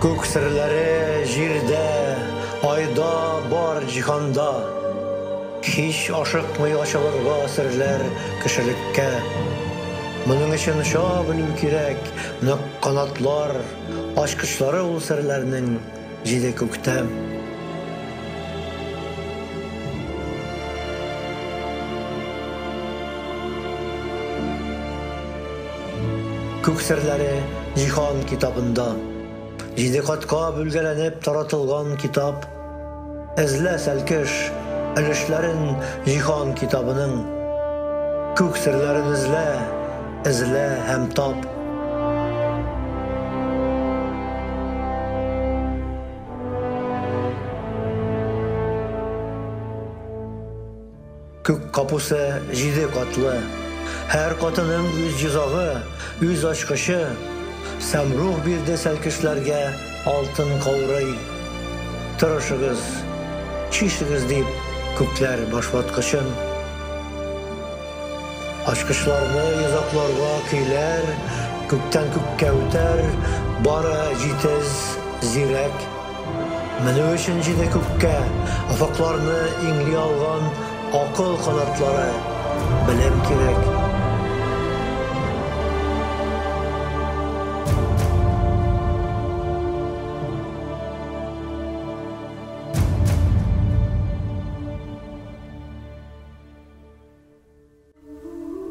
Күк серләре җирдә, айда, бар җиһанда. Һич ашыкмый ачылырга серләр кешелеккә. Моның өчен оча белү кирәк, нык канатлар, ачкычлары ул серләрнең җиде күктә. Күк серләре җиһан китабында. Җиде катка бүлгәләнеп таратылган китап. Эзлә, сәлкеш, өлешләрен җиһан китабының. Күк серләрен эзлә, эзлә һәм тап. Күк капусы җиде катлы. Һәр катының үз йозагы, үз ачкычы. Сәмрух бирде сәлкешләргә алтын каурый. Тырышыгыз, чишегез дип күкләр башваткычын. Ачкычларны йозакларга көйләр, күктән күккә үтәр, бары җитез, зирәк. Менү өчен җиде күккә, офыкларны иңли алган акыл канатлары, белем кирәк.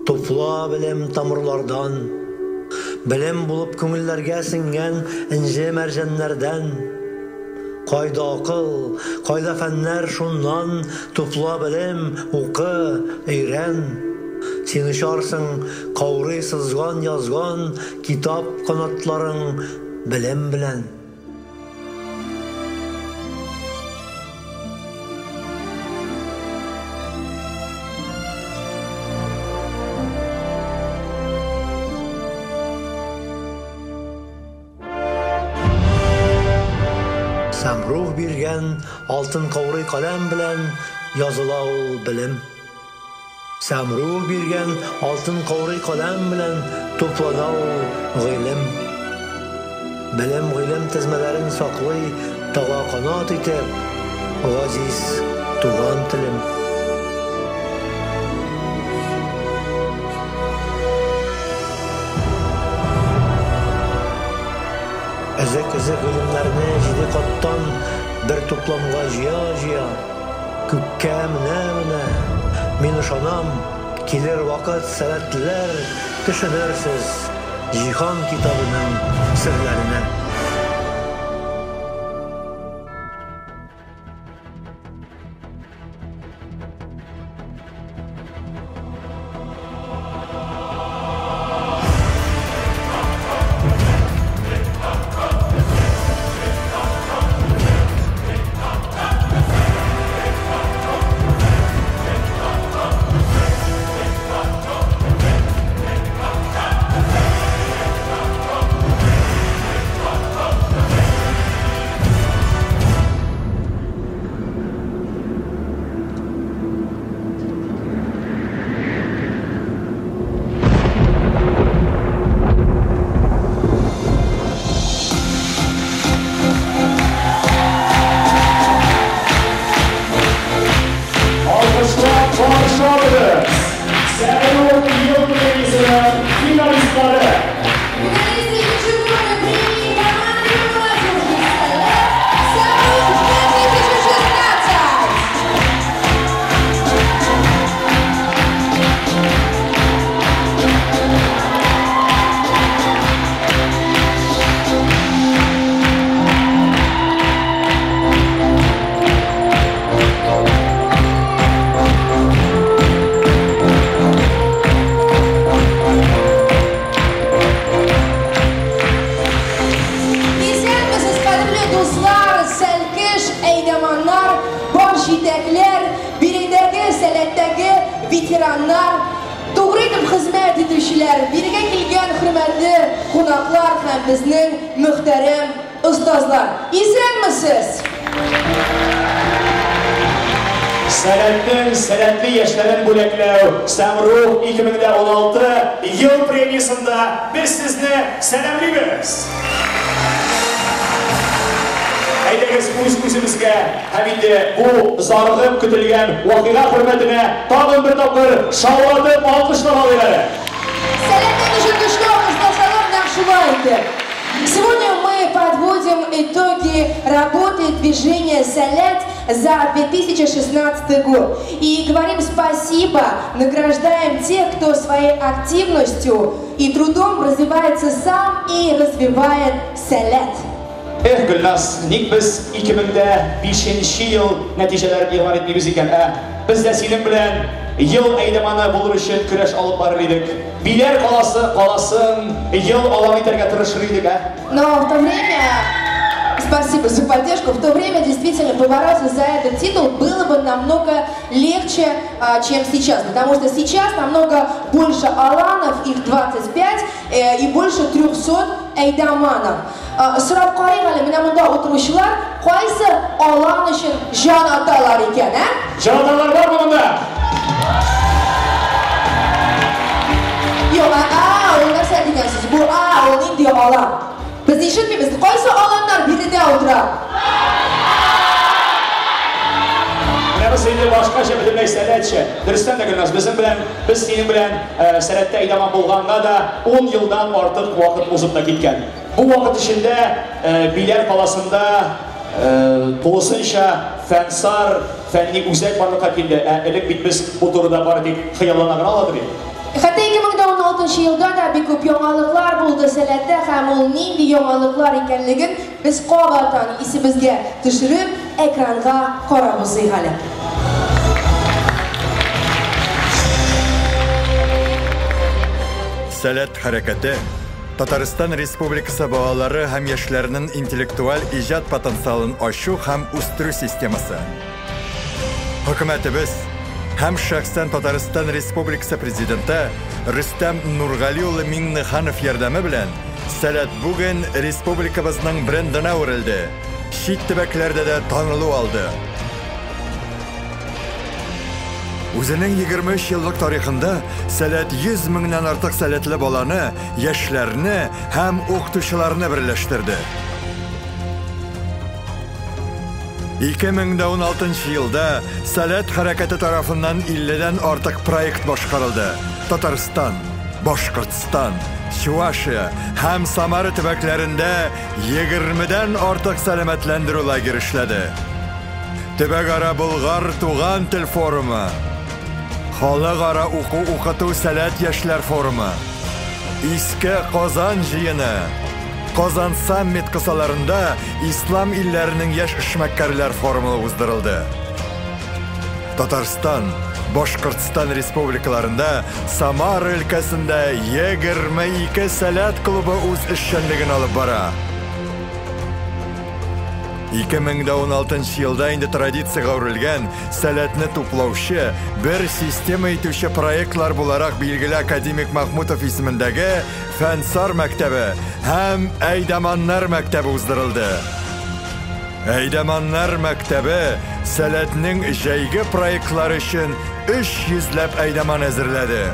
Тупла белем тамырлардан, Белем булып күңелләргә сеңгән энҗе-мәрҗәннәрдән. Кайда акыл, кайда фәннәр, шуннан тупла белем, укы, өйрән. Син очарсың, каурый сызган, язган китап канатларың белем белән. Сәмрух биргән алтын каурый каләм белән языла ул белем. Сәмрух биргән алтын каурый каләм белән туплана ул гыйлем. Белем гыйлем тезмәләрен саклый тага канат итеп, газиз туган телем. Өзек-өзек гыйлемнәрне җиде каттан бер тупламга җыя-җыя, Күккә менә-менә, мин ышанам, килер вакыт, сәләтлеләр, төшенерсез Җиһан китабының серләренә. Алкышлап каршы алыгыз! Сәрур ел премиясенең финалистлары! Финалисты ежегодной премии команды молодежи «Сәләт» Сәрур 2016! Исәнмесез, кадерле дуслар, сәлкеш, әйдәманнар, бар җитәкләр, биредәге, сәләттәге ветераннар, тугры итеп хезмәт итүчеләр, бирегә килгән хөрмәтле кунаклар һәм безнең мөхтәрәм остазлар. Исәнмесез! Сәләтнең сәләтле яшьләрен бүләкләү Сәмрух 2016 ел премиясендә без сезне сәламлибез! Әйдәгез үз-үзебезгә һәм инде бу зарыгып көтелгән вакыйга хөрмәтенә тагын бер тапкыр шаулатып алкышлап алыйк әле. Сәләтнең өчен көчле алкышласалар, нәкъ шулай итеп. Сегодня мы подводим итоги работы движения «Сәләт» за 2016 год. И говорим спасибо, награждаем тех, кто своей активностью и трудом развивается сам и развивает «Сәләт». Эх, Гөлназ, ник без 2005 ел нәтиҗәләрен игълан итмибез икән, ә? Без дә синең белән ел әйдәманы булыр өчен көрәш алып барыр идек. Биләр каласы каласын ел алан итәргә тырышыр идек, ә? Но в то время, спасибо за поддержку, в то время действительно побороться за этот титул было бы намного легче, чем сейчас. Потому что сейчас намного больше аланов, их 25, и больше 300 әйдаманов. Сорап карыйк әле, менә монда утыручылар кайсы алан өчен җан аталар икән, ә? Җан аталар бармы монда? Юк, а, ул нәрсә дигән сүз? Бу а, ул нинди алан? Без ишетмибез. Кайсы аланнар биредә утыра? Менә без инде башкача бөтенләй сәләтче. Дөрестән дә, Гөлназ, безнең белән, без синең белән сәләттә әйдаман булганга да 10 елдан артык вакыт узып та киткән. Бу вакыт эчендә Биләр каласында тулысынча Фәнсар фәнни үзәк барлыкка килде. Ә элек бит без бу турыда бары тик хыяллана гына аладык бит. Хәтта 2016 елда да бик күп яңалыклар булды Сәләттә, һәм ул нинди яңалыклар икәнлеген без кабаттан исебезгә төшереп, экранга карап узыйк әле. Сәләт хәрәкәте Татарстан Республикасы балалары һәм яшьләренең интеллектуаль иҗат потенциалын ачу һәм үстерү системасы. Хөкүмәтебез һәм шәхсән Татарстан Республикасы Президенты Рөстәм Нургали улы Миңнеханов ярдәме белән Сәләт бүген республикабызның брендына әверелде. Чит төбәкләрдә дә танылу алды. Үзенең 23 еллык тарихында Сәләт 100 меңнән артык сәләтле баланы, яшьләрне һәм укытучыларны берләштерде. 2016 елда Сәләт хәрәкәте тарафыннан 50-дән артык проект башкарылды. Татарстан, Башкортстан, Чувашия һәм Самара төбәкләрендә 20-дән артык сәламәтләндерү лагере эшләде. Төбәкара Болгар туган тел форумы, Халыкара уку-укыту Сәләт яшьләр форумы, Иске Казан җыены, Казан саммит кысаларында Ислам илләренең яшь эшмәкәрләр форумы уздырылды. Татарстан, Башкортстан республикаларында, Самара өлкәсендә 22 Сәләт клубы үз эшчәнлеген алып бара. 2016 елда инде традициягә әверелгән Сәләтне туплаучы, бер система итүче проектлар буларак билгеле академик Махмутов исемендәге Фәнсар мәктәбе һәм Әйдаманнар мәктәбе уздырылды. Әйдаманнар мәктәбе Сәләтнең җәйге проектлары өчен 300 ләп әйдаман әзерләде.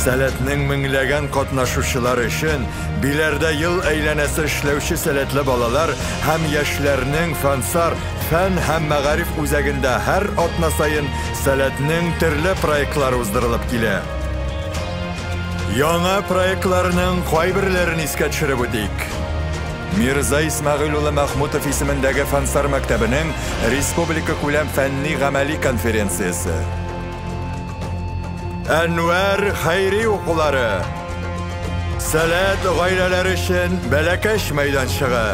Сәләтнең меңләгән катнашучылары өчен Биләрдә ел әйләнәсе эшләүче сәләтле балалар һәм яшьләрнең Фәнсар фән һәм мәгариф үзәгендә һәр атна саен Сәләтнең төрле проектлары уздырылып килә. Яңа проектларның кайберләрен искә төшереп үтик. Мирза Исмәгыйль улы Махмутов исемендәге Фәнсар мәктәбенең республика күләм фәнни гамәли конференциясе. Әнвәр хәйри укулары. Сәләт гаиләләре өчен бәләкәч мәйданчыгы.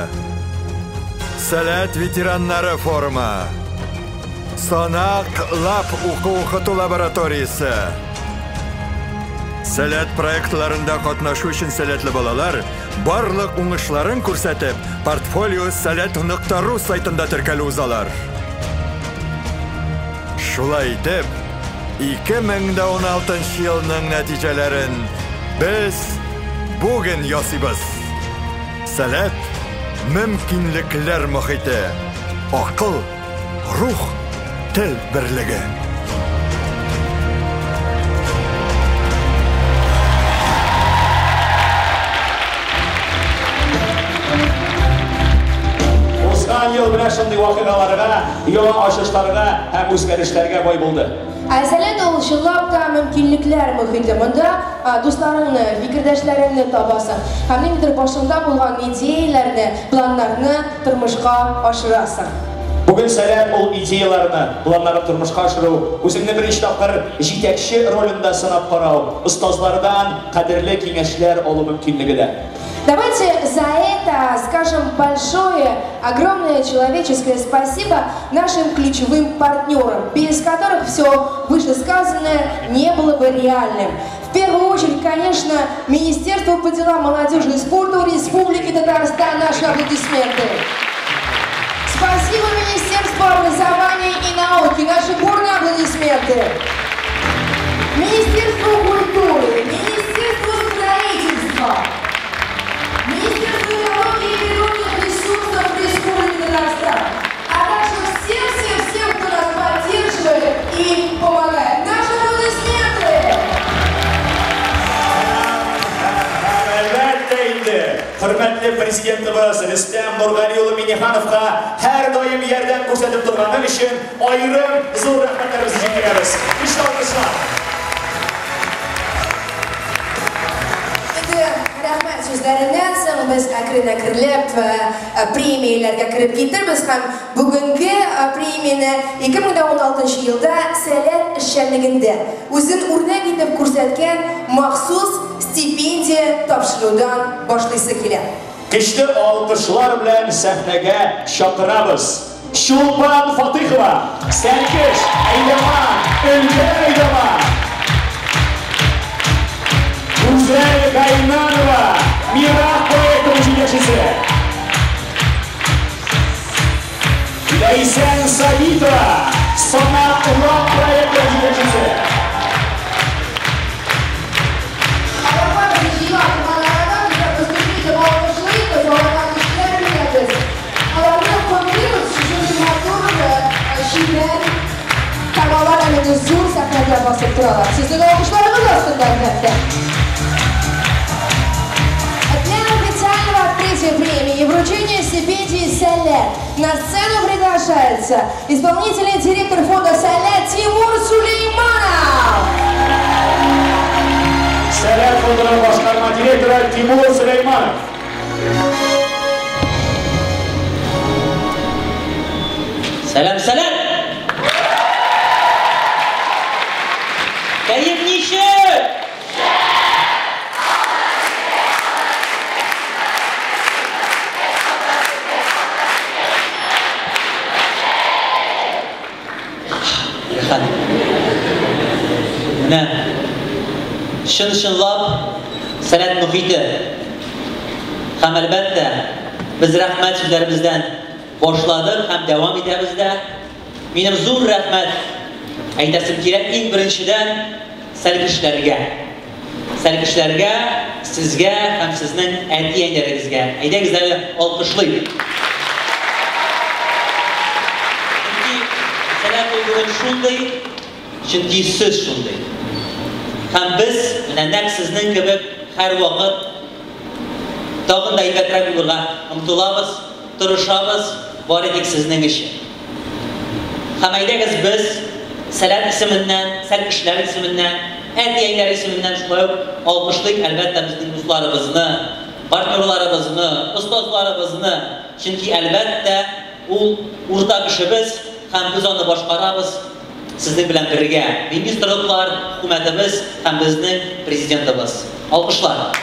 Сәләт ветераннары форумы. Санак лаб уку-укыту лабораториясе. Сәләт проектларында катнашу өчен сәләтле балалар барлык уңышларын күрсәтеп, портфолио сәләт.ру сайтында теркәлү узалар. Шулай итеп, 2016 елның нәтиҗәләрен без бүген ясыйбыз. Сәләт мөмкинлекләр мохите, акыл, рух, тел берлеге. шундый вакыйгаларга, яңа ачышларга һәм үзгәрешләргә бай булды. Ә Сәләт ул чынлап та мөмкинлекләр мөхите. Монда дусларыңны, фикердәшләреңне табасың. Һәм ниндидер башыңда булган идеяләрне, планнарны тормышка ашырасың. Бүген Сәләт ул идеяларны, планнарын тормышка ашыру, үзеңне беренче тапкыр җитәкче ролендә сынап карау, остазлардан кадерле киңәшләр алу мөмкинлеге дә. Давайте за это скажем большое, огромное человеческое спасибо нашим ключевым партнерам, без которых все вышесказанное не было бы реальным. В первую очередь, конечно, Министерство по делам молодежи и спорту Республики Татарстан, наши аплодисменты. Спасибо Министерству образования и науки, наши бурные аплодисменты. Министерству культуры, Министерству строительства, Министерству экологии и природных ресурсов Республики Татарстан, а также всем-всем-всем, кто нас поддерживает и помогает. Наши аплодисменты! Әлбәттә инде, хөрмәтле президентыбыз Рөстәм Нургали улы Миңнехановка һәрдаим ярдәм күрсәтеп торганы өчен аерым зур рәхмәтләребезне җиткерәбез. Көчле алкышлар! Инде рәхмәт сүзләреннән соң без әкрен-әкренләп премияләргә кереп китербез һәм бүгенге премияне 2016 елда Сәләт эшчәнлегендә үзен үрнәк итеп күрсәткән махсус стипендия тапшырудан башлыйсы килә. Көчле алкышлар белән сәхнәгә чакырабыз. Чулпан Фатыхова, Сәлкеш, әйдаман, өлкән әйдаман. Гүзәл Гайнанова, Мирах проектының җитәкчесе. Ләйсән Сабитова, Санат Лак проектының җитәкчесе. Аларга җыела торган выступление алкышлыйбыз, аларга көчләр бирәбез. Аларны котлыйбыз, шушындый матур, чибәр һәм алар әлеге зур сәхнәгә басып торалар. Сезнең алкышларыгыз астында, әлбәттә. Для официального открытия премии и вручения стипендии «Сәләт» на сцену приглашается исполнительный директор фонда «Сәләт» Тимур Сулейманов. Сәләт фондының башкарма директоры Тимур Сулейманов. Сәлам, сәлам! Кәеф ничек? Рәхәт. Менә чын-чынлап Сәләт мөхите. Һәм әлбәттә, без рәхмәт сүзләребездән башладык һәм дәвам итәбез дә. Минем зур рәхмәт әйтәсем килә иң беренчедән сәлкешләргә. Сәлкешләргә, сезгә һәм сезнең әти-әниләрегезгә. Әйдәгез әле алкышлыйк. Чөнки Сәләт ул бүген шундый, чөнки сез шундый. Һәм без менә нәкъ сезнең кебек һәрвакыт тагын да әйбәтрәк булырга омтылабыз, тырышабыз, бары тик сезнең өчен. Һәм әйдәгез без Сәләт исеменнән, сәлкешләр исеменнән, әти-әниләр исеменнән шулай ук алкышлыйк, әлбәттә, безнең дусларыбызны, партнерларыбызны, остазларыбызны. Чөнки әлбәттә, ул уртак эшебез һәм без аны башкарабыз сезнең белән бергә. Министрлыклар, хөкүмәтебез һәм безнең президентыбыз. Алкышлар.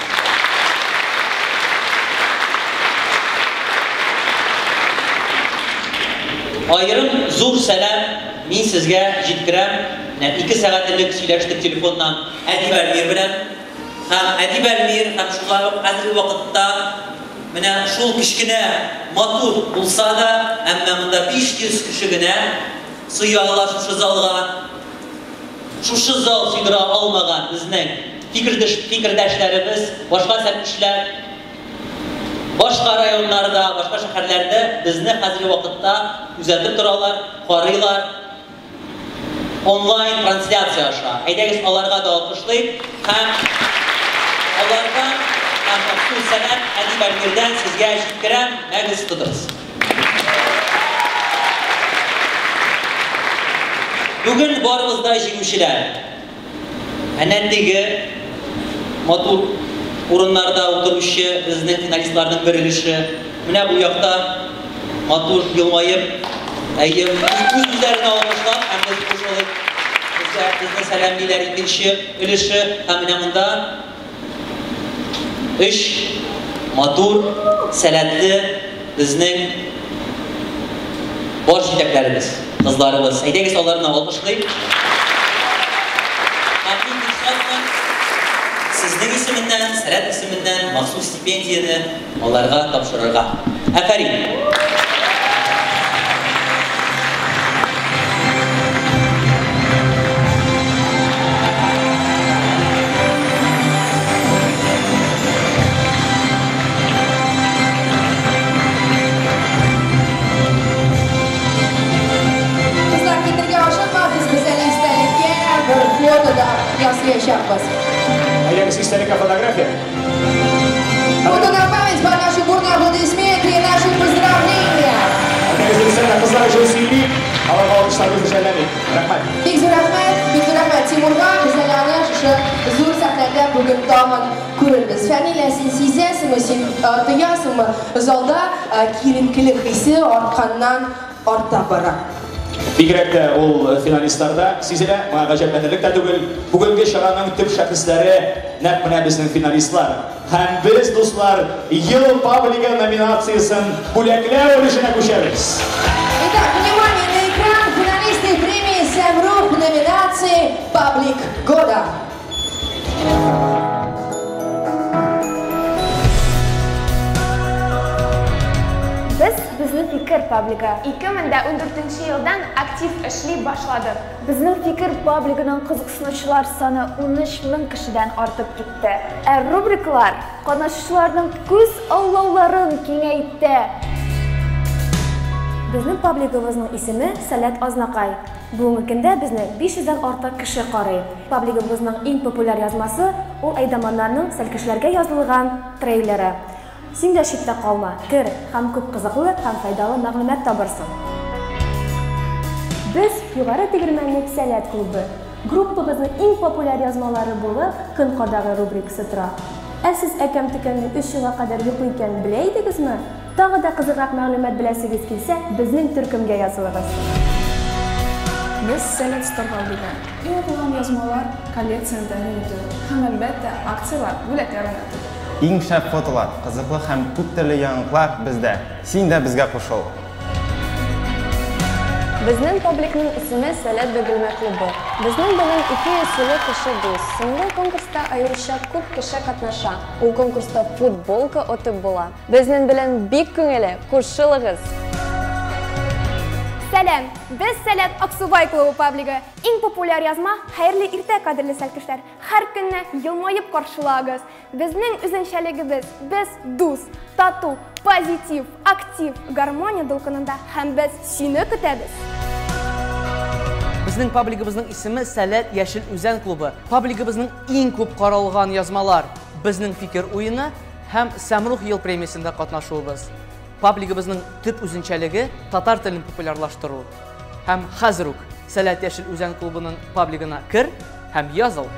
Аерым зур сәлам мин сезгә җиткерәм. Менә 2 сәгать элек сөйләштек телефоннан Әдип Әлмир белән. Һәм Әдип Әлмир һәм шулай ук хәзерге вакытта менә шул кечкенә матур булса да, әмма монда 500 кеше генә сыя ала шушы залга. Шушы зал сыйдыра алмаган безнең фикердәшләребез, башка сәлкешләр, башка районнарда, башка шәһәрләрдә безне хәзерге вакытта күзәтеп торалар, карыйлар. Онлайн трансляция аша. Әйдәгез аларга да алкышлыйк һәм алардан һәм махсус сәлам Әдип Әлмирдән сезгә җиткерәм, мәгез тотыгыз. Бүген барыбыз да җиңүчеләр. Әнә теге матур урыннарда утыручы безнең финалистларның бер өлеше. Менә бу якта матур елмаеп, әйе, үз-үзләрен алкышлап һәм без кушылып, безгә безне сәламлиләр икенче өлеше. Һәм менә монда өч матур, сәләтле безнең баш җитәкләребез, кызларыбыз. Әйдәгез аларны алкышлыйк. Һәм мин бик шатмын, сезнең исеменнән, Сәләт исеменнән махсус стипендияне аларга тапшырырга. Афәрин! Кызлар, китәргә ашыкмагыз, без әле истәлеккә бер фото да ясаячакбыз. Әйдәгез истәлеккә фотография. Фото на память под наши бурные аплодисменты и наши поздравления. Әйдәгез дөрестән дә кызлар өчен сөйлик, аларга алкышларыбызны жәлләмик. Рәхмәт. Бик зур рәхмәт, бик зур рәхмәт Тимурга. Без әле аны шушы зур сәхнәдә бүген тагын күрербез. Фәнилә, син сизәсеңме, син тоясыңмы, залда киеренкелек хисе артканнан арта бара. Бигрәк тә ул финалистларда сизелә, моңа гаҗәпләнерлек тә түгел. Бүгенге чараның төп шәхесләре нәкъ менә безнең финалистлар. Һәм без, дуслар, Ел паблигы номинациясен бүләкләү өлешенә күчәбез. Итак, внимание на экран, финалисты премии «Сәмрух» в номинации «Паблик года». Без Безнең фикер паблигы. 2014 елдан актив эшли башладык. Безнең фикер паблигының кызыксынучылар саны 13 мең кешедән артып китте. Ә рубрикалар катнашучыларның күз аллауларын киңәйтте. Безнең паблигыбызның исеме Сәләт Азнакай. Бүгенге көндә безне 500 дән артык кеше карый. Паблигыбызның иң популяр язмасы ул әйдаманнарның сәлкешләргә язылган трейлеры. Син дә читтә калма, кер һәм күп кызыклы һәм файдалы мәгълүмат табырсың. Без Югары Тегермәнлек Сәләт клубы. Группабызның иң популяр язмалары булып Көн кадагы рубрикасы тора. Ә сез Әкәм-төкәмнең өч елга кадәр йоклый икәнен белә идегезме? Тагы да кызыграк мәгълүмат беләсегез килсә, безнең төркемгә язылыгыз. Без Сәләт Стар паблигы. Иң укылган язмалар, коллекцияне тәэмин итү һәм, әлбәттә, акцияләр, бүләкләр уйнату. Иң шәп фотолар, кызыклы һәм күп төрле яңалыклар бездә. Син дә безгә кушыл! Безнең пабликның исеме Сәләт Бөгелмә клубы. Безнең белән 200 юлы кеше дус. Соңгы конкурста аеруча күп кеше катнаша. Ул конкурста футболка отып була. Безнең белән бик күңеле, кушылыгыз! Сәлам! Без Сәләт Аксубай клубы паблигы. Иң популяр язма Хәерле иртә, кадерле сәлкешләр! Һәр көнне елмаеп каршылагыз. Безнең үзенчәлегебез, без дус, тату, позитив, актив, гармония дулкынында һәм без сине көтәбез. Безнең паблигыбызның исеме Сәләт Яшел Үзән клубы. Паблигыбызның иң күп каралган язмалар Безнең фикер уены һәм Сәмрух ел премиясендә катнашуыбыз. Паблигыбызның төп үзенчәлеге татар телен популярлаштыру. Һәм хәзер үк Сәләт Яшел Үзән клубының паблигына кер һәм языл.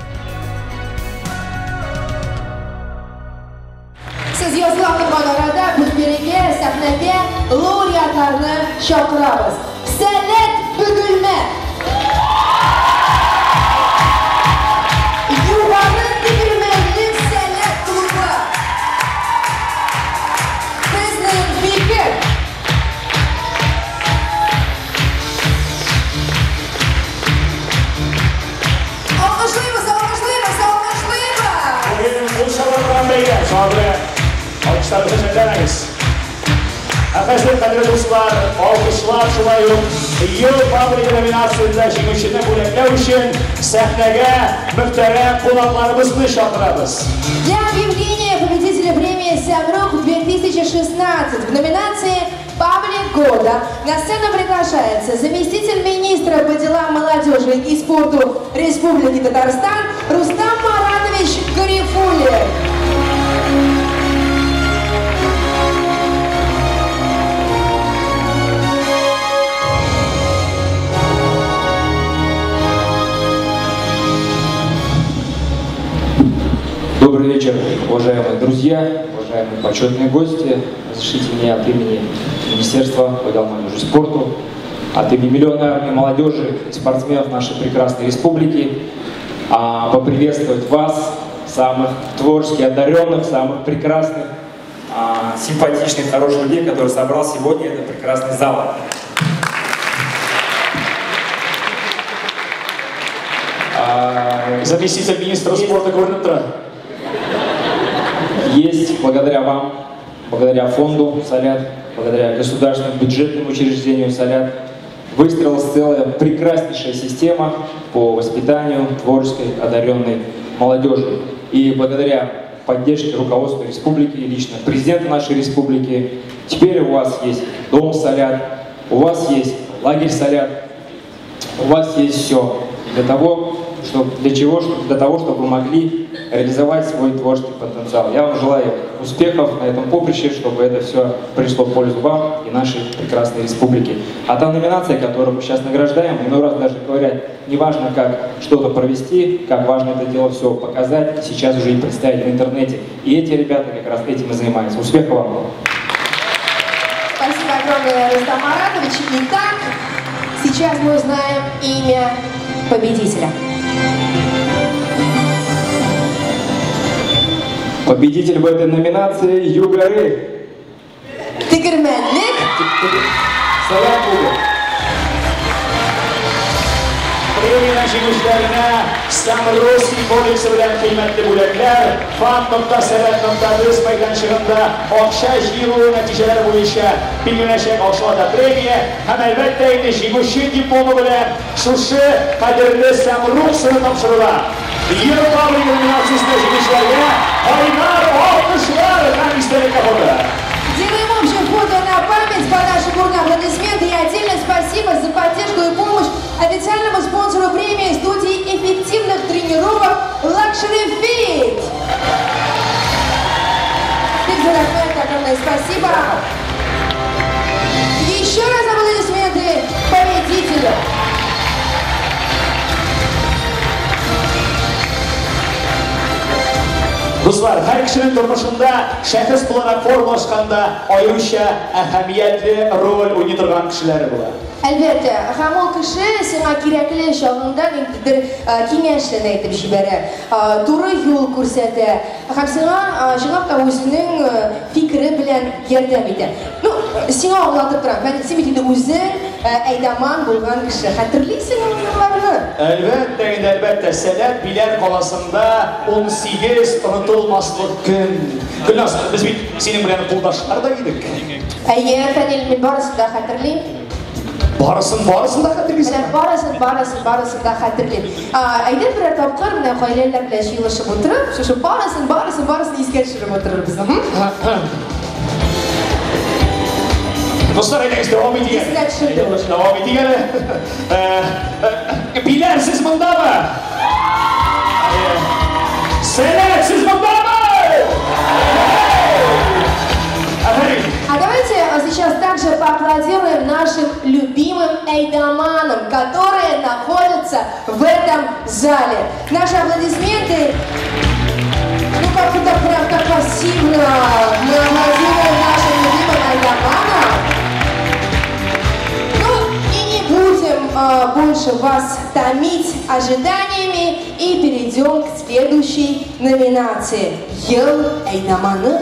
Сез языла торган арада без бирегә сәхнәгә лауреатларны чакырабыз. Сәләт Бөгелмә! Югары Тегермәнлек Сәләт клубы! Безнең фикер! Алкышлыйбыз, алкышлыйбыз, алкышлыйбыз! Бүген кул чабарга бәйгә, шуңа күрә алкышларыгызны жәлләмәгез. Ә хәзер, кадерле дуслар, алкышлар шулай ук Ел паблигы номинациясендә җиңүчене бүләкләү өчен сәхнәгә мөхтәрәм кунакларыбызны чакырабыз. Для объявления победителя премии «Сәмрух 2016» в номинации «Паблик года» на сцену приглашается заместитель министра по делам молодежи и спорту Республики Татарстан Рустам Маратович Гарифуллин. Добрый вечер, уважаемые друзья, уважаемые почетные гости. Разрешите мне от имени Министерства по делам молодежи и спорту, от имени миллиона армии молодежи и спортсменов нашей прекрасной республики поприветствовать вас, самых творчески одаренных, самых прекрасных, симпатичных, хороших людей, которые собрал сегодня этот прекрасный зал. Заместитель министра спорта Гурнетра. Есть, благодаря вам, благодаря фонду «Салят», благодаря государственному бюджетному учреждению «Салят», выстроилась целая прекраснейшая система по воспитанию творческой, одаренной молодежи. И благодаря поддержке руководства республики, лично президента нашей республики, теперь у вас есть дом «Салят», у вас есть лагерь «Салят», у вас есть все для того, чтобы вы могли реализовать свой творческий потенциал. Я вам желаю успехов на этом поприще, чтобы это все пришло в пользу вам и нашей прекрасной республике. А та номинация, которую мы сейчас награждаем, иной раз даже говорят, не важно, как что-то провести, как важно это дело все показать, сейчас уже и представить в интернете. И эти ребята как раз этим и занимаются. Успехов вам! Спасибо огромное, Рустам Маратович. Итак, сейчас мы узнаем имя победителя. Победитель в этой номинации Югоры. Тегермәнлек. Салам клубы. Премия җиңүчеләренә Самрус символикасы белән кыйммәтле бүләкләр fan.salat.biz мәйданчыгында акча җыю нәтиҗәләре буенча билгеләнәчәк акчалата премия һәм әлбәттә инде җиңүче дипломы белән шушы кадерле Самрук сыны тапшырыла. Ел паблигы номинациясендә җиңүчеләргә кайнар алкышлар һәм истәлеккә фото. Делаем общее фото на память по нашим бурным аплодисменты и отдельное спасибо за поддержку и помощь официальному спонсору премии студии эффективных тренировок Luxury Fit. Огромное спасибо. Еще раз аплодисменты победителю. Дуслар, һәр кешенең тормышында шәхес буларак формалашканда аеруча әһәмиятле роль уйный торган кешеләр була. Әлбәттә, һәм ул кеше сиңа кирәкле чагында ниндидер киңәшләрне әйтеп җибәрә, туры юл күрсәтә, һәм сиңа чынлап та үзенең фикере белән ярдәм итә. Ну, сиңа аңлатып торам, син бит инде үзең әйдаман булган кеше. Хәтерлисеңме елларны? Әлбәттә, инде әлбәттә, Сәләт Биләр каласында 18 онытылмаслык көн. Гөлназ, без бит синең белән кулдашлар да идек. Әйе, Фәнил, мин барысын да хәтерлим. Барысын да хәтерлисең? Менә барысын да хәтерлим. Әйдә берәр тапкыр менә гаиләләр белән җыелышып утырып, шушы барысын искә төшереп утырырбыз. Дуслар, әйдәгез, дәвам итик. Дәвам итик әле. Биләр, сез мондамы? Сәләт, сез мондамы? А давайте сейчас также поаплодируем нашим любимым эйдаманам, которые находятся в этом зале. Наши аплодисменты, ну как-то так прям так пассивно мы аплодируем нашим любимым эйдаманам. Ну и не будем больше вас томить ожиданиями и перейдем к следующей номинации. Ел эйдаманы.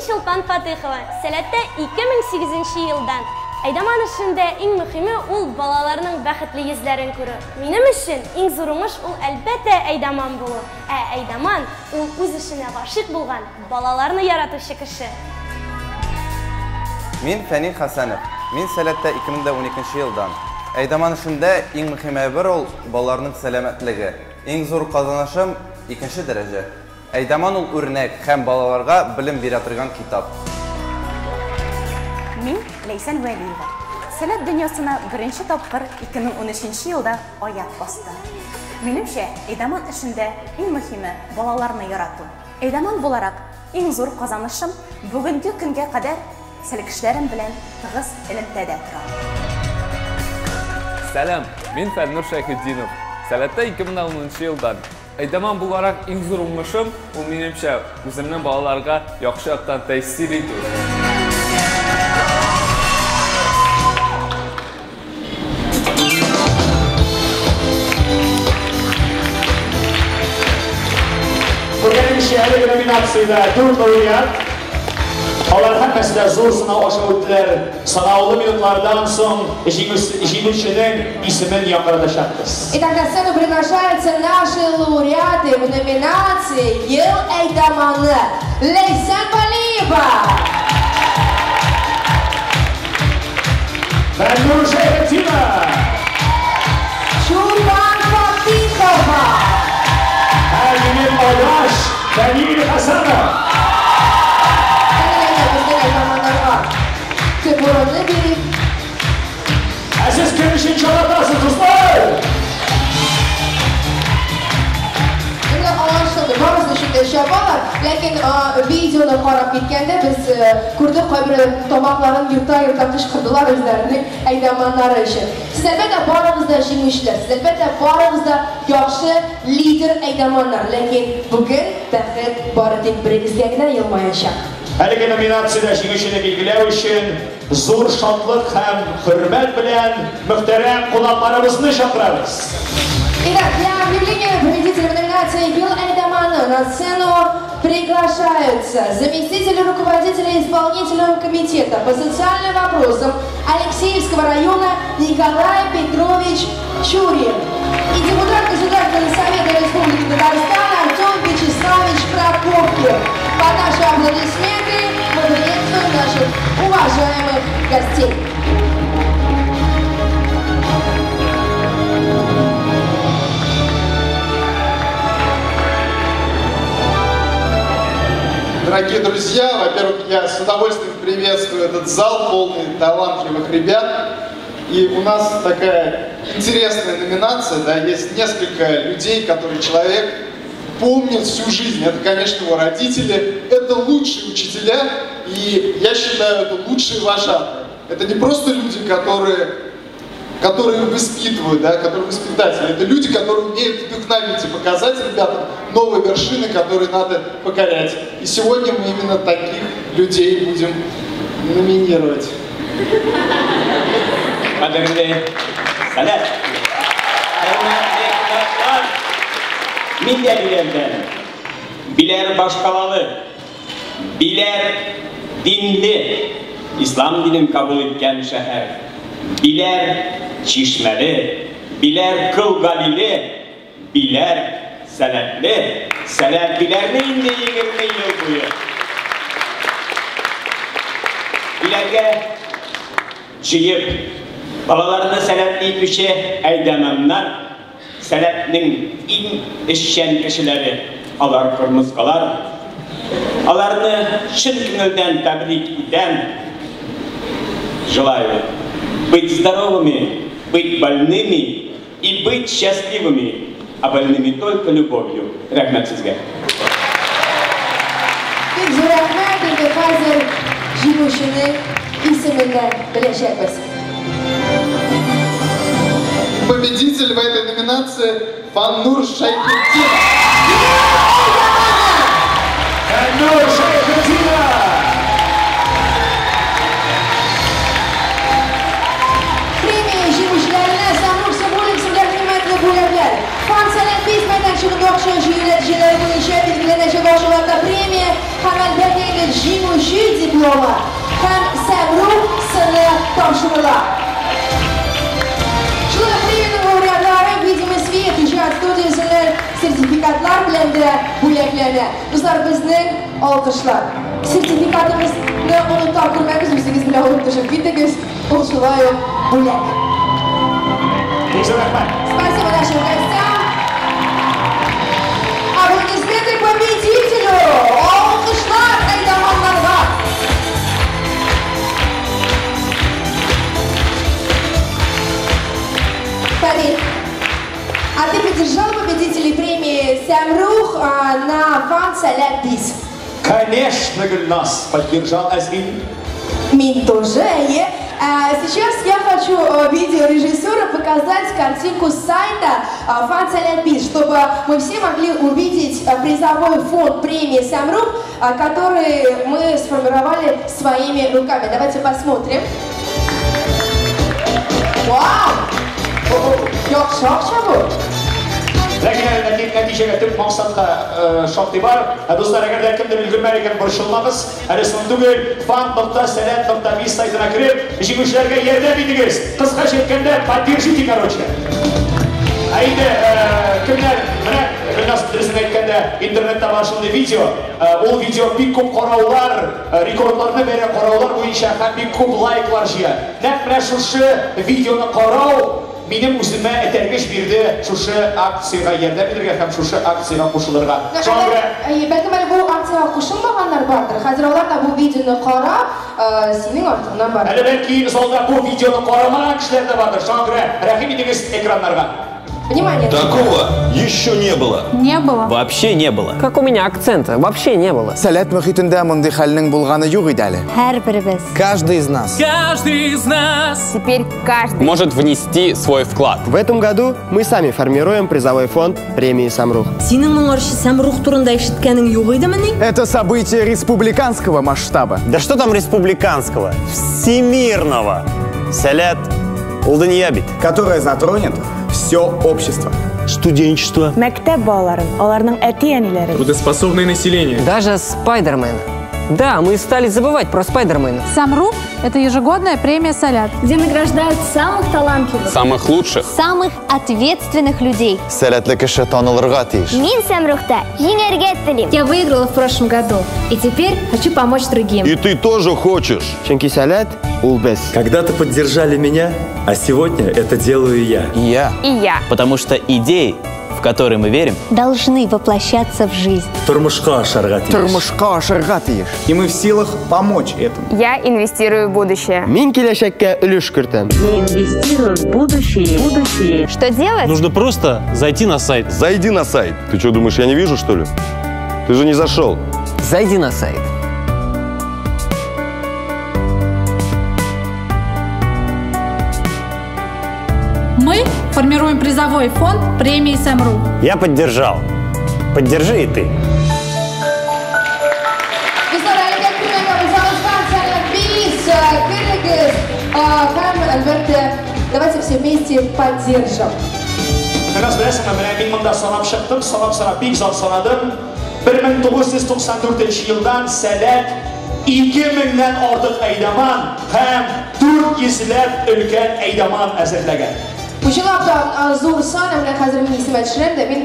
Чулпан Фатыхова, Сәләттә 2008 елдан. Әйдаман эшендә иң мөһиме ул балаларның бәхетле йөзләрен күрү. Минем өчен иң зур уңыш ул әлбәттә әйдаман булу. Ә әйдаман ул үз эшенә гашыйк булган, балаларны яратучы кеше. Мин Фәнил Хәсәнов. Мин Сәләттә 2012 елдан. Әйдаман эшендә иң мөһим әйбер ул балаларның сәламәтлеге. Иң зур казанышым икенче дәрәҗә. Әйдаман ул үрнәк һәм балаларга белем бирә торган китап. Мин Ләйсән Вәлиева. Сәләт дөньясына беренче тапкыр 2013 елда аяк бастым. Минемчә, әйдаман эшендә иң мөһиме балаларны ярату. Әйдаман буларак иң зур казанышым бүгенге көнгә кадәр сәлкешләрем белән тыгыз элемтәдә торам. Сәлам, мин Фәннур Шәйхетдинов. Сәләттә 2010 елдан. Әйдаман буларак иң зур уңышым, ул минемчә, үземнең балаларга яхшы яктан тәэсир итү. Күргәнегезчә, әлеге номинациядә 4 лауреат. Алар һәммәсе дә зур сынау аша үттеләр. Санаулы минутлардан соң җиңүченең исемен яңгыратачакбыз. Итак, на сцену приглашаются наши лауреаты в номинации «Ел әйдаманы». Ләйсән Валиева! Фәннур Шәйхетдинов! Чулпан Фатыйхова! Һәм минем адаш Фәнил Хәсәнов! Безнең әйдаманнарга төп урынны бирик. Ә сез кем өчен чабатасыз, дуслар? Инде аңлашылды, барысы өчен дә чабалар, ләкин видеоны карап киткәндә без күрдек, кайбер тамакларын ерта-ерта кычкырдылар үзләренең әйдаманнары өчен. Сез әлбәттә барыгыз да җиңүчеләр, сез әлбәттә барыгыз да яхшы лидер әйдаманнар, ләкин бүген бәхет бары тик берегезгә генә елмаячак. Әлеге номинациядә җиңүчене билгеләү өчен зур шатлык һәм хөрмәт белән мөхтәрәм кунакларыбызны чакырабыз. Итак, для объявления победителя в номинации «Ел әйдаманы» на сцену приглашаются заместитель руководителя исполнительного комитета по социальным вопросам Алексеевского района Николай Петрович Чурин и депутат Государственного совета Республики Татарстан Артем Вячеславович Прокопьев. Под наши аплодисменты мы приветствуем наших уважаемых гостей. Дорогие друзья, во-первых, я с удовольствием приветствую этот зал, полный талантливых ребят. И у нас такая интересная номинация, да, есть несколько людей, которые человек помнит всю жизнь. Это, конечно, его родители, это лучшие учителя, и я считаю, это лучшие вожатые. Это не просто люди, которые воспитывают, да, которые воспитатели. Это люди, которые умеют вдохновить и показать ребятам новые вершины, которые надо покорять. И сегодня мы именно таких людей будем номинировать. Кадерле Сәләт! Хөрмәтле кунаклар! Мин дә Биләрдән. Биләр башкалалы, Биләр динле, ислам динен кабул иткән шәһәр. Биләр чишмәле, Биләр Кол Галиле, Биләр сәләтле, Сәләт Биләрне инде 20 ел буе. Биләргә җыеп, балаларны сәләтле итүче әйдаманнар, сәләтнең иң эшчән кешеләре, алар кырмыскалар. Аларны чын күңелдән тәбрик итәм. Желаю быть здоровыми, быть больными и быть счастливыми, а больными только любовью. Рәхмәт сезгә. Бик зур рәхмәт, инде хәзер җиңүченең исемен дә беләчәкбез. Победитель в этой номинации Фаннур Шайхетдинов. Фаннур Шайхетдинов! Премия җиңүчеләренә Самрук Символикс белән кыйммәтле бүләкләр. Фан Сәләт Бис мәйданчыгында акча җыю нәтиҗәләре буенча билгеләнәчәк акчаларда премия һәм әлбәттә инде җиңүче дипломы һәм Самрук сыны тапшырыла. Шулай ук премиянең лауреатлары «Видимый свет» иҗат студиясенең сертификатлар белән дә бүләкләнә. Дуслар, безнең алкышлар. Сертификатыбызны оныта күрмәгез, үзегез белән алып төшеп китегез. Ул шулай ук бүләк. Спасибо нашим гостям. Аплодисменты победителю! Алкышлар әйдаманнарга! Фаниль, а ты поддержал победителей премии «Сямрух» на Фан Сәләт Бис? Конечно, Гульнас, поддержал Азин. Мин тоже, әйе. Сейчас я хочу видеорежиссеру показать картинку с сайта Фан чтобы мы все могли увидеть призовой фонд премии «Самрук», который мы сформировали своими руками. Давайте посмотрим. Вау! Яхшы акча бу! Ләкин әле нәтиҗәгә төп максатка шактый бар. Дуслар, әгәр дә кемдер өлгермәде икән, борчылмагыз. Әле соң түгел. Fan.salat.biz сайтына кереп, җиңүчеләргә ярдәм итегез. Кыскача әйткәндә, поддержите, короче. Ә инде кемнәр, менә Гөлназ дөресен әйткәндә, интернетта бар шундый видео. Ул видео бик күп караулар, рекордларны бәрә караулар буенча һәм бик күп лайклар җыя. Нәкъ менә шушы видеоны карау минем үземә этәргеч бирде шушы акциягә ярдәм итәргә һәм шушы акциягә кушылырга. Шуңа күрә Бәлкем әле бу акциягә кушылмаганнар бардыр. Хәзер алар да бу видеоны карап, синең артыңнан барыр. Әле бәлки залда бу видеоны карамаган кешеләр дә бардыр. Шуңа күрә рәхим итегез экраннарга. Внимание! Такого еще не было. Не было. Вообще не было. Как у меня акцента? Вообще не было. Сәләт мөхитендә мондый хәлнең булганы юк иде әле. Һәрберебез. Каждый из нас. Каждый из нас. Теперь каждый может внести свой вклад. В этом году мы сами формируем призовой фонд премии «Самрух». Синең моңарчы Самрух турында ишеткәнең юк идемени? Это событие республиканского масштаба. Да что там республиканского? Всемирного. Сәләт ул дөнья бит. Которое затронет все общество. Студенчество. Мәктәп балаларын, аларның әти-әниләрен. Трудоспособное население. Даже Спайдермен. Да, мы стали забывать про Спайдермена. Самрук – это ежегодная премия «Сәләт», где награждают самых талантливых, самых лучших, самых ответственных людей. Сәләтле кеше танылырга тиеш. Мин Самрукта җиңәргә телим. Я выиграла в прошлом году и теперь хочу помочь другим. И ты тоже хочешь. Чөнки Сәләт ул без. Когда-то поддержали меня, а сегодня это делаю я. И я. И я. Потому что идеи, в которые мы верим, должны воплощаться в жизнь. Тормышка ашарга тиеш. Тормышка ашарга тиеш. И мы в силах помочь этому. Я инвестирую в будущее. Мин киләчәккә өлеш кертәм. Я инвестирую в будущее. Будущее. Что делать? Нужно просто зайти на сайт. Зайди на сайт. Ты что, думаешь, я не вижу, что ли? Ты же не зашел. Зайди на сайт. Мы формируем призовой фонд премии «Самрук». Я поддержал. Поддержи и ты. Дуслар, әлегә күрмәгән булсагыз, Fan.Biz, керегез һәм, әлбәттә, давайте все вместе поддержим. Гөлназ, беләсеңме, менә мин монда санап чыктым, санап-санап бик озак санадым. 1994 елдан Сәләт 2000-нән артык әйдаман һәм 400 ләп өлкән әйдаман әзерләгән. Бу чынлап та зур сан, менә хәзер мин исемә төшерәм дә, мин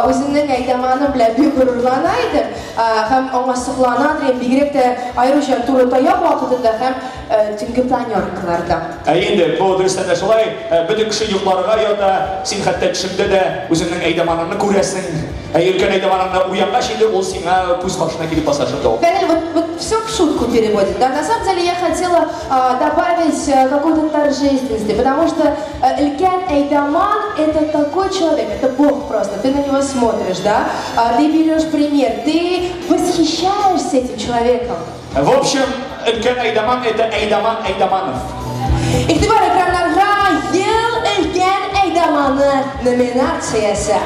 үземнең әйдаманым белән бик горурлана идем һәм аңа соклана идем, бигрәк тә аеруча туры таяк вакытында һәм төнге планеркаларда. Ә инде бу дөрестән дә шулай, бөтен кеше йокларга ята, син хәтта төшеңдә дә үзеңнең әйдаманыңны күрәсең. Ә өлкән әйдаманыңны уянгач инде ул сиңа күз каршына килеп баса шунда ук. Фәнил, вот все в шутку переводит, да? На самом деле я хотела добавить какой-то торжественности, потому что өлкән әйдаман – это такой человек, это Бог просто, ты на него смотришь, да? Ты берешь пример, ты восхищаешься этим человеком. В общем, өлкән әйдаман – это әйдаман Әйдаманов. Игътибар экраннарга Ел өлкән әйдаманы номинациясе.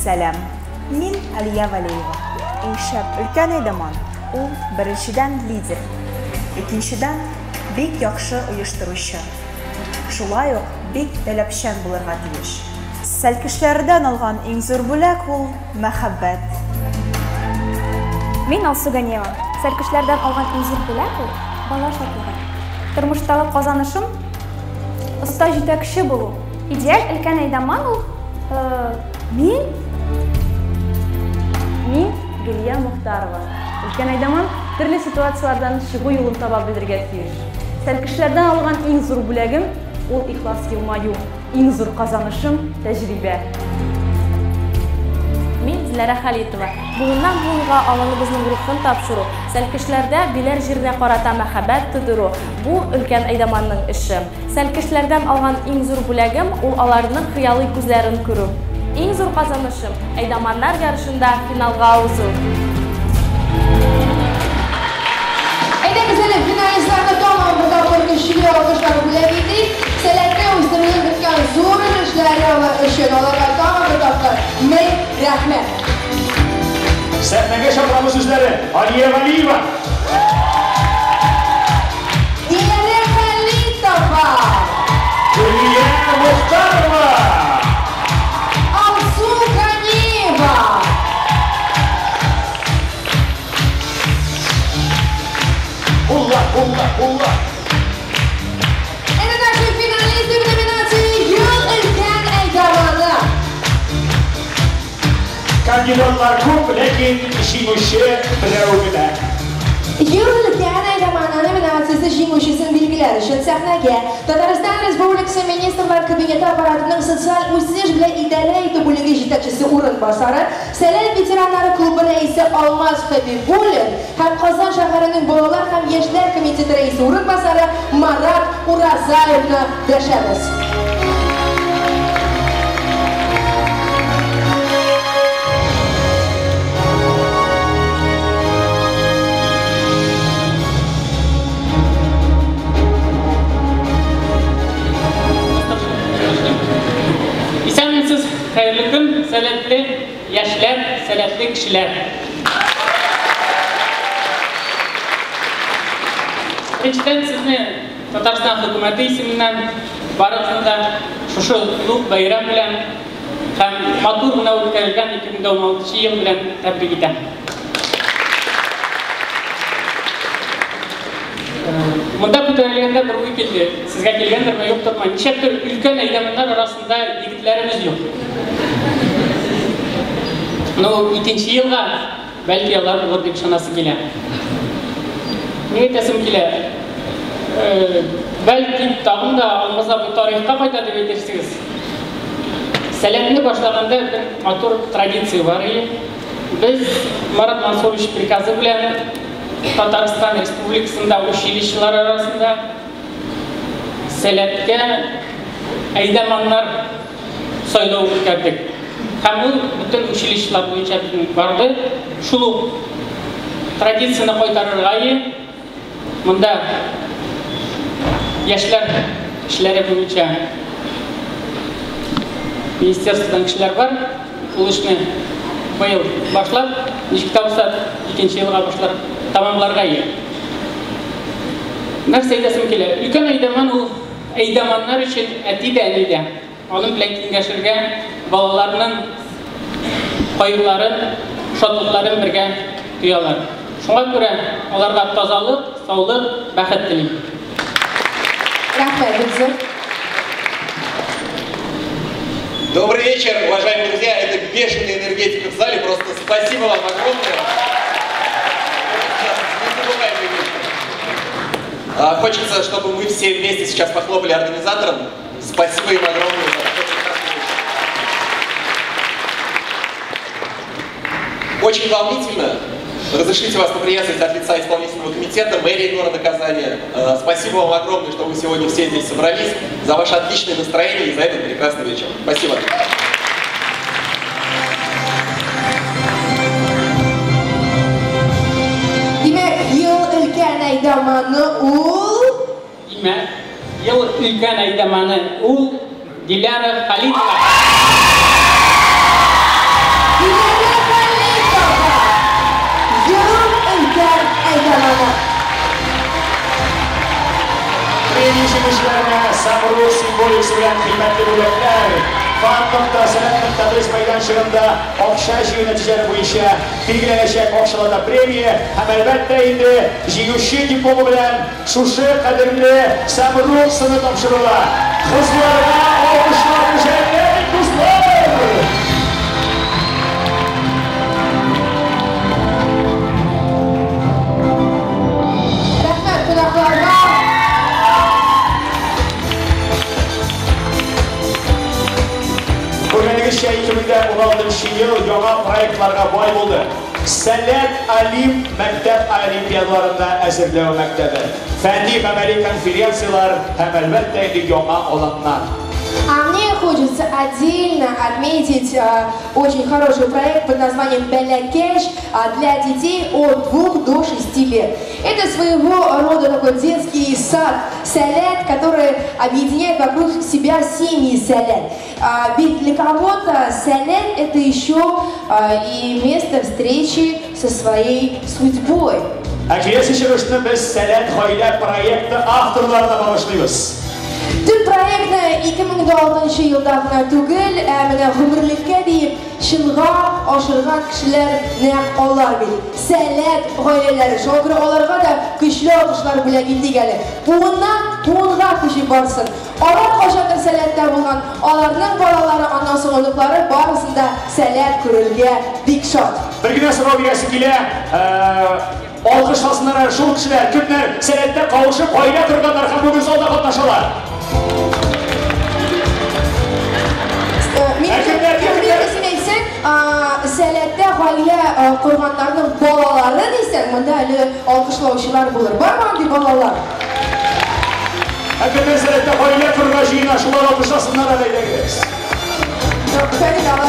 Сәлам. Мин Алия Валеева. Иң шәп өлкән әйдаман ул беренчедән лидер, икенчедән бик яхшы оештыручы. Шулай ук бик таләпчән булырга тиеш. Сәлкешләрдән алган иң зур бүләк ул мәхәббәт. Мин Алсу Ганиева. Сәлкешләрдән алган иң зур бүләк ул бала шатлыгы. Тормыштагы казанышым оста җитәкче булу. Идеаль өлкән әйдаман ул мин. Мин Гөлия Мухтарова. Өлкән әйдаман төрле ситуацияләрдән чыгу юлын таба белергә тиеш. Сәлкешләрдән алган иң зур бүләгем ул ихлас елмаю. Иң зур казанышым тәҗрибә. Мин Диләрә Халитова. Буыннан буынга авылыбызның рухын тапшыру, сәлкешләрдә Биләр җиренә карата мәхәббәт тудыру бу өлкән әйдаманның эше. Сәлкешләрдән алган иң зур бүләгем ул аларның хыялый күзләрен күрү. Иң зур казанышым әйдаманнар ярышында финалга узу. Әйдәгез әле финалистларны тагын бер тапкыр көчле алкышлар бүләк итик. Сәләтне үстерүгә керткән зур өлешләре өчен аларга тагын бер тапкыр мең рәхмәт. Сәхнәгә чакырабыз үзләре Алия Валиева. Диләрә Халитова. Гөлия Мухтарова. Алсу Ганиева. Ула, ула, ула. Это наши финалисты в номинации Ел өлкән әйдаманы. Кандидатлар күп, ләкин җиңүче берәү генә. Ел өлкән әйдаманы номинациясе җиңүчесен билгеләр өчен сәхнәгә Татарстан Республикасы Министрлар Кабинеты аппаратының социаль үсеш белән идарә итү бүлеге җитәкчесе урынбасары, Сәләт ветераннары клубы рәисе Алмаз Хәбибуллин һәм Казан шәһәренең балалар һәм яшьләр комитеты рәисе урынбасары Марат Уразаевны дәшәбез. Исәнмесез, хәерле көн, сәләтле яшьләр, сәләтле кешеләр. Беренчедән сезне Татарстан хөкүмәте исеменнән барыгызны да шушы олуг бәйрәм белән һәм матур гына үткәрелгән 2016 ел белән тәбрик итәм. Монда күтәрелгәндә бер уй килде. Сезгә килгәндерме, юктырмы? Ничәптер өлкән әйдәманнар арасында егетләребез юк. Ну, икенче елга бәлки алар булыр дип ышанасы килә. Ни әйтәсем килә? Бәлки тагын да Алмаз абый тарихка кайта дип әйтерсегез. Сәләтне башлаганда бер матур традиция бар иде. Без Марат Мансурович приказы белән Татарстан Республикасында училищелар арасында сәләткә әйдәманнар сайлау үткәрдек. Һәм ул бөтен училищелар буенча безнең барды. Шул ук традицияне кайтарырга монда яшьләр эшләре буенча министерстводан кешеләр бар. Ул эшне быел башлап, ничек тә булса икенче елга башлар тамамларга ия. Нәрсә әйтәсем килә? Өлкән әйдәман ул әйдәманнар өчен әти дә, әни дә. Аның белән киңәшергә, балаларның кайгыларын, шатлыкларын бергә тоялар. Шуңа күрә аларга тазалык, саулык, бәхет телим. Рәхмәт, бик зур. Добрый вечер, уважаемые друзья. Это бешеная энергетика в зале. Просто спасибо вам огромное. Незабываемый вечер. Хочется, чтобы мы все вместе сейчас похлопали организаторам. Спасибо им огромное за такой прекрасный вечер. Очень волнительно. Разрешите вас поприветствовать от лица исполнительного комитета, мэрии города Казани. Спасибо вам огромное, что вы сегодня все здесь собрались, за ваше отличное настроение и за этот прекрасный вечер. Спасибо. Димәк, ел өлкән әйдаманы ул... Димәк, ел өлкән әйдаманы ул Диляра Халитова. Диляра Халитова! Ел өлкән әйдаманы. Премия җиңүчеләренә Самрук символикасы белән кыйммәтле бүләкләр. Фан.сәләт.biz мәйданчыгында акча җыю нәтиҗәләре буенча билгеләнәчәк акчалата премия һәм әлбәттә инде җиңүче дипломы белән шушы кадерле Самрук сыны тапшырыла. Кызларга алкышлар күрсәтәйек, дуслар! Рәхмәт кунакларга. Күргәнегезчә, 2016 ел яңа проектларга бай булды. Сәләт Олимп мәктәп олимпиадаларында әзерләү мәктәбе, фәнни гамәли конференцияләр һәм әлбәттә инде яңа аланнар. А мне хочется отдельно отдельно отметить очень хороший проект под названием «Бәләкәч» для детей от 2 до 6 лет. Это своего рода такой детский сад «Сәләт», который объединяет вокруг себя семьи «Сәләт». Ведь для кого-то «Сәләт» — это еще и место встречи со своей судьбой. Ә киләсе чыгышны без Сәләт гаилә проекты авторларына багышлыйбыз. Төп проектны 2006 елда гына түгел, ә менә гомерлеккә диеп чынга ашырган кешеләр нәкъ алар бит. Сәләт гаиләләре. Шуңа күрә аларга да көчле алкышлар бүләк итик әле. Буыннан буынга күчеп барсын. Алар кайчандыр Сәләттә булган, аларның балалары, аннан соң оныклары барысын да Сәләт күрергә бик шат. Бер генә сорау бирәсе килә. Алкышласыннар шул кешеләр, кемнәр Сәләттә кавышып гаилә корганнар һәм бүген залда катнашалар. Мин әйтсәң, Сәләттә гаилә корганнарның балалары дисәң, монда әле алкышлаучылар булыр. Бармы андый балалар? Ә кемнәр Сәләттә гаилә корырга җыена, шулар алкышласыннар әле, әйдәгез. Фәрид алар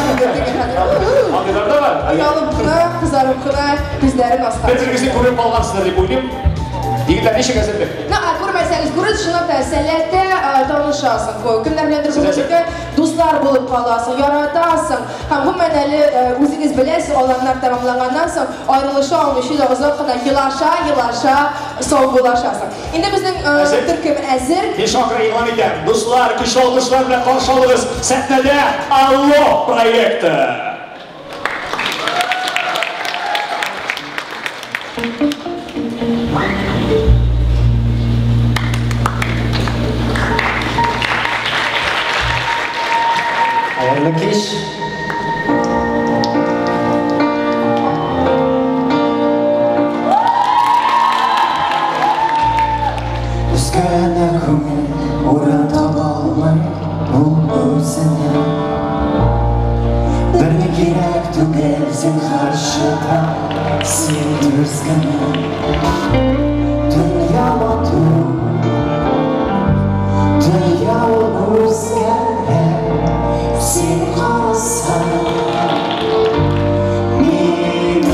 Андыйлар да бар. Оялып кына, кызарып кына күзләрен аска. Бер-берегезне күреп алгансыздар дип уйлыйм. Егетләр, ничек әзерлек? Ну, ә күрмәсәгез, күрегез, чынлап та Сәләттә танышасың. Кемнәр беләндер гомерлеккә дуслар булып каласың, яратасың. Һәм гомумән әле үзегез беләсез, аланнар тәмамланганнан соң аерылыша алмыйча да озак кына елаша-елаша саубуллашасың. Инде безнең төркем әзер. Мин шуңа күрә игълан итәм. Дуслар, көчле алкышлар белән каршы алыгыз. Сәхнәдә Алло проекты. Хәерле кич. Үскәнә күңел урын таба алмый ул үзенә. Берни кирәк түгел, зинһар чыда, син түз генә. Дөнья матур, дөнья ул үзгәрә, син карасаң, минем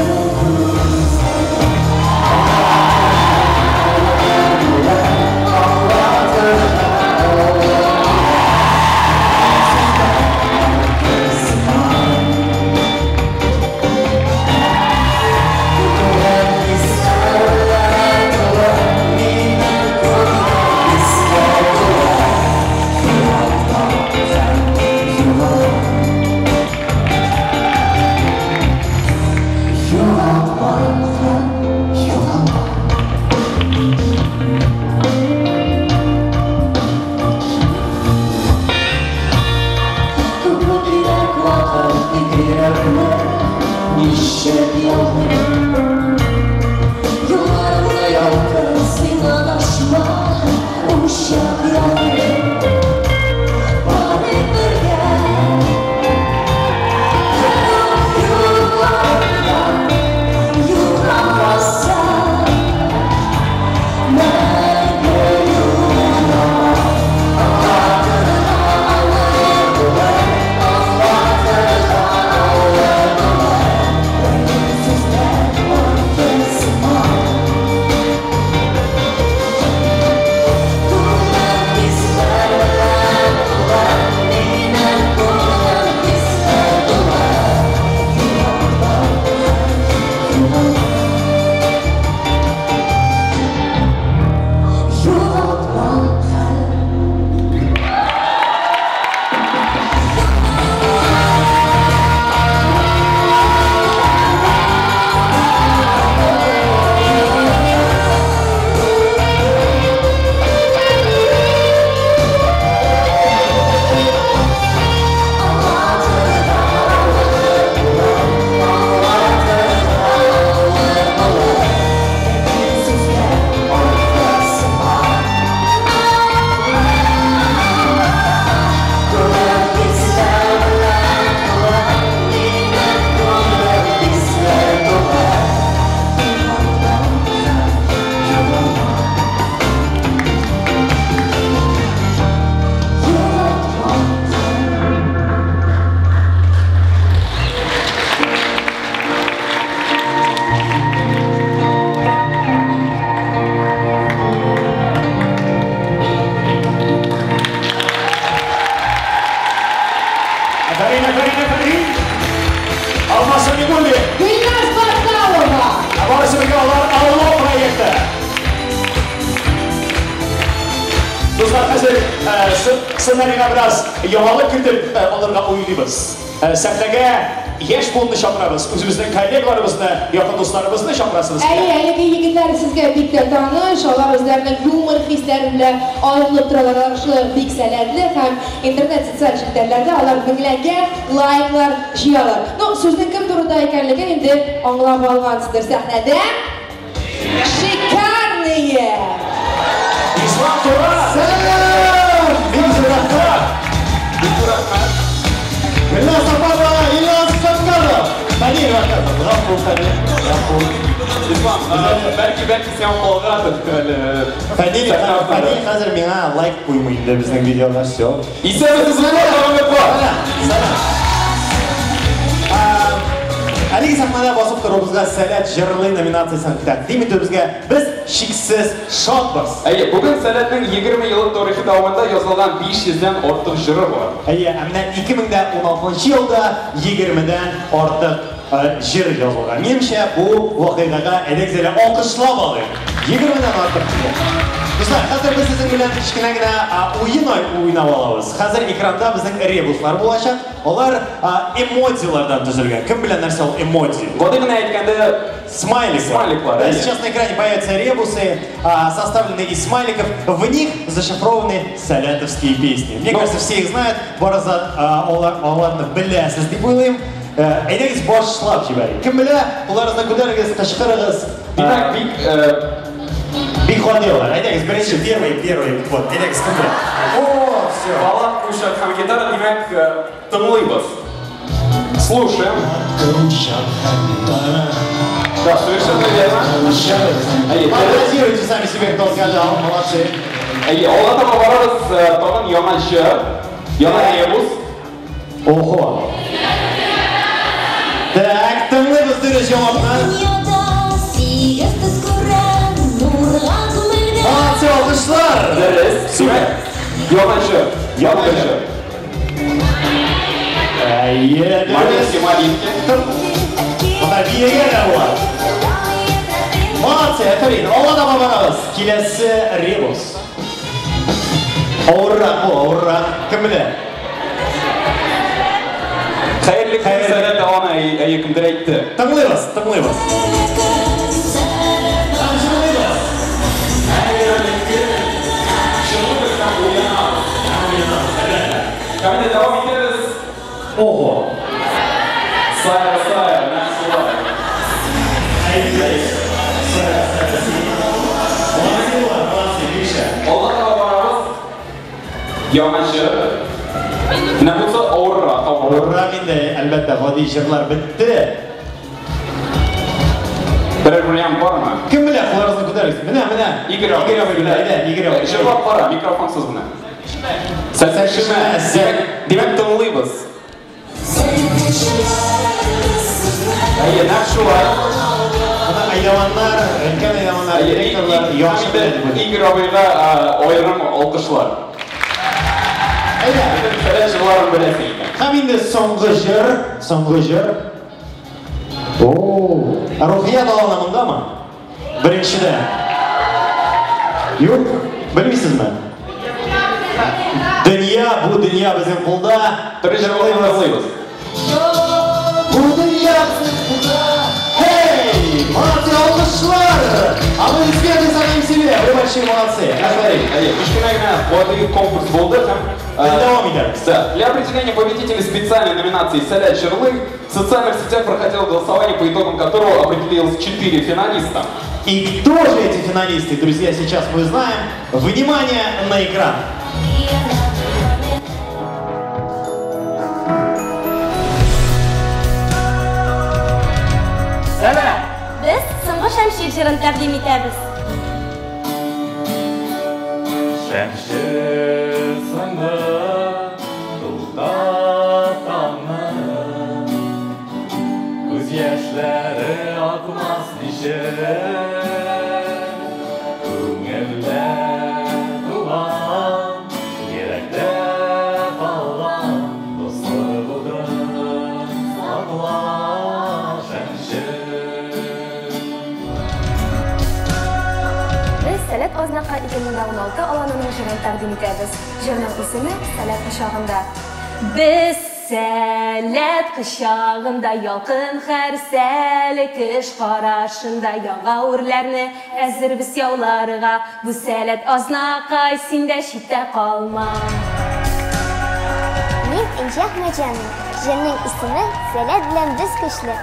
We're Афәрин, афәрин, афәрин! Алмаз Сәмигуллин. Гөлназ Батталова. Ә барысы бергә алар Алло проекты. Дуслар, хәзер сценарийга бераз яңалык кертеп алырга уйлыйбыз. Сәхнәгә яшь буынны чакырабыз, үзебезнең коллегаларыбызны, якын дусларыбызны чакырасыбыз. Әйе, әлеге егетләр сезгә бик тә таныш, алар үзләренең юмор хисләре белән аерылып торалар, алар шулай ук бик сәләтле һәм интернет социаль челтәрләрдә алар меңләгән лайклар җыялар. Ну, сүзнең кем турында икәнлеген инде аңлап алгансыздыр. Сәхнәдә шикарные! Ислам Тура! Сәлам! Бик зур рәхмәт! Бик зур рәхмәт! Гөлназ Сафарова, Ильяс Сафаров! Фәнил Вахитов, гафу, Фәнил, гафу. Ислам, бәлки, бәлки син калгандыр әле. Фәнил, Фәнил хәзер миңа лайк куймый инде безнең видеога, все. Исәнмесез, Гөлназ Сәлам. Әлеге сәхнәдә басып торуыбызга Сәләт җырлый номинациясен тәкъдим итүебезгә без чиксез шатбыз. Әйе, бүген Сәләтнең 20 еллык тарихы дәвамында язылган 500 дән артык җыры бар. Әйе, ә менә 2016 елда 20-дән артык җыр язылган. Минемчә, бу вакыйгага элек-зеле алкышлап алыйк. 20-дән артык җыр. Дуслар, хәзер без сезнең белән кечкенә генә уен уйнап алабыз. Хәзер экранда безнең ребуслар булачак. Алар эмодзилардан төзелгән. Кем белә нәрсә ул эмодзи? Гади генә әйткәндә, смайликлар. Смайликлар, Да, әйе. сейчас на экране появятся ребусы, составленные из смайликов. В них зашифрованы сәләтовские песни. Мне кажется, все их знают. Барысы аларны беләсез дип уйлыйм. Әйдәгез башлап җибәрик. Кем белә, кулларыгызны күтәрегез, кычкырыгыз. Димәк, бик бик гади алар. Әйдәгез, беренче, первый, первый. Вот, әйдәгез, кем белә? О, все. Бала кушак һәм гитара, димәк, тыңлыйбыз. Слушаем. Да, совершенно верно. Аплодируйте сами себе, кто отгадал. Молодцы. Әйе, алга таба барабыз, тагын яңа җыр, яңа ребус. Ого. Так, тыңлыйбыз дөрес җавапны. Молодцы, алкышлар. Дөрес. Димәк, яңа җыр, яңа җыр. Әйе, дөрес. Малинки, малинки. Монда биергә дә була. Молодцы, афәрин. Алга таба барабыз. Киләсе ребус. Авыррак бу, авыррак. Кем белә? Хәерле көн, Сәләт аны әйе кемдер әйтте. Тыңлыйбыз, тыңлыйбыз. Һәм инде дәвам итәбез. Ого. Сайра, сайра, нәкъ шулай. Алга таба барабыз. Яңа җыр. Менә булса авыррак, авыррак. Авыррак инде, әлбәттә, гади җырлар бетте. Берәр вариант бармы? Кем белә, кулларыгызны күтәрегез. Менә, менә. Игорь абый. Игорь абый белә, әйдә, Игорь абый. Җырлап кара, микрофонсыз гына. Сәләтчеме? Димәк, димәк, тыңлыйбыз. Әйе, нәкъ шулай. Моны әйдаманнар, өлкән әйдаманнар, директорлар яхшы белә дип уйлыйм. Игорь абыйга аерым алкышлар. Әйдә. Сәләт җырларын беләсең икән. Һәм инде соңгы җыр, соңгы җыр. О, Рухият аланы мондамы? Беренчедән. Юк, белмисезме? Дөнья, бу дөнья безнең кулда. Беренче тыңлыйбыз. Бу дөнья безнең кулда. Эй, молодцы, алкышлар! Аплодисменты самим себе, вы большие молодцы. Афәрин, әйе, кечкенә генә гади конкурс булды һәм дәвам итәбез. Да. Для определения победителей специальной номинации «Сәләт җырлый» в социальных сетях проходило голосование, по итогам которого определилось 4 финалиста. И кто же эти финалисты, друзья, сейчас мы узнаем. Внимание на экран. Сәләт! Без соңгы шәмшир җырын тәкъдим итәбез. Шәмшир соңгы туктатамы, күз яшьләре акмас ничек, күңелдә туган, йөрәктә калган дуслык булды. 2016 аланының җырын тәкъдим итәбез. Җырның исеме Сәләт кочагында. Без сәләт кочагында ялкын һәр сәлекеш карашында яңа үрләрне әзербез яуларга. Бу сәләт азнакай, син дә читтә калма. Мин Энҗе Әхмәтҗанова. Җырның исеме Сәләт белән без көчле.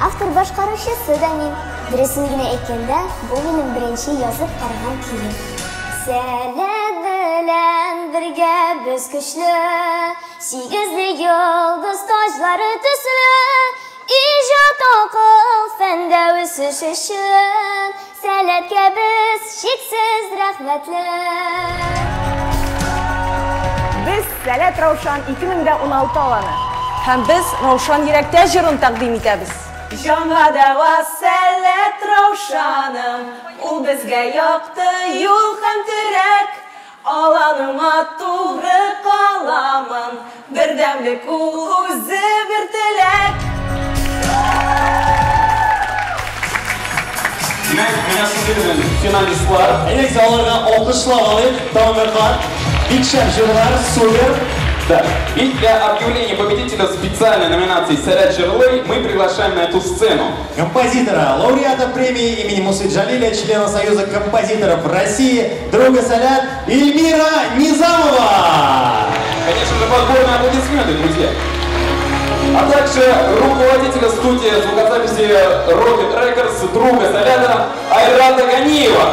Автор башкаручысы да мин. Дөресен генә әйткәндә, бу минем беренче язып караган көем. Сәләт белән бергә без көчле, сигезле йолдыз таҗлары төсле, иҗат, акыл, фәндә үсеш өчен Сәләткә без чиксез рәхмәтле. Без Сәләт Раушан 2016 аланы. Һәм без Раушан йөрәктә җырын тәкъдим итәбез. Җанга дәва Сәләт Раушаным, ул безгә якты юл һәм терәк. Аланыма тугры каламын, бердәмлек ул үзе бер теләк. Димәк, менә шундый безнең финалистлар. Әйдәгез, аларга алкышлап алыйк. Тагын бер кат. Бик шәп җырлар, супер. Да. И для объявления победителя специальной номинации «Сәләт җырлый» мы приглашаем на эту сцену композитора, лауреата премии имени Мусы Джалиля, члена Союза композиторов России, друга Сәләт Эльмира Низамова. Конечно же, подборные аплодисменты, друзья. А также руководителя студии звукозаписи Rocket Records, друга Сәләта Айрата Ганиева.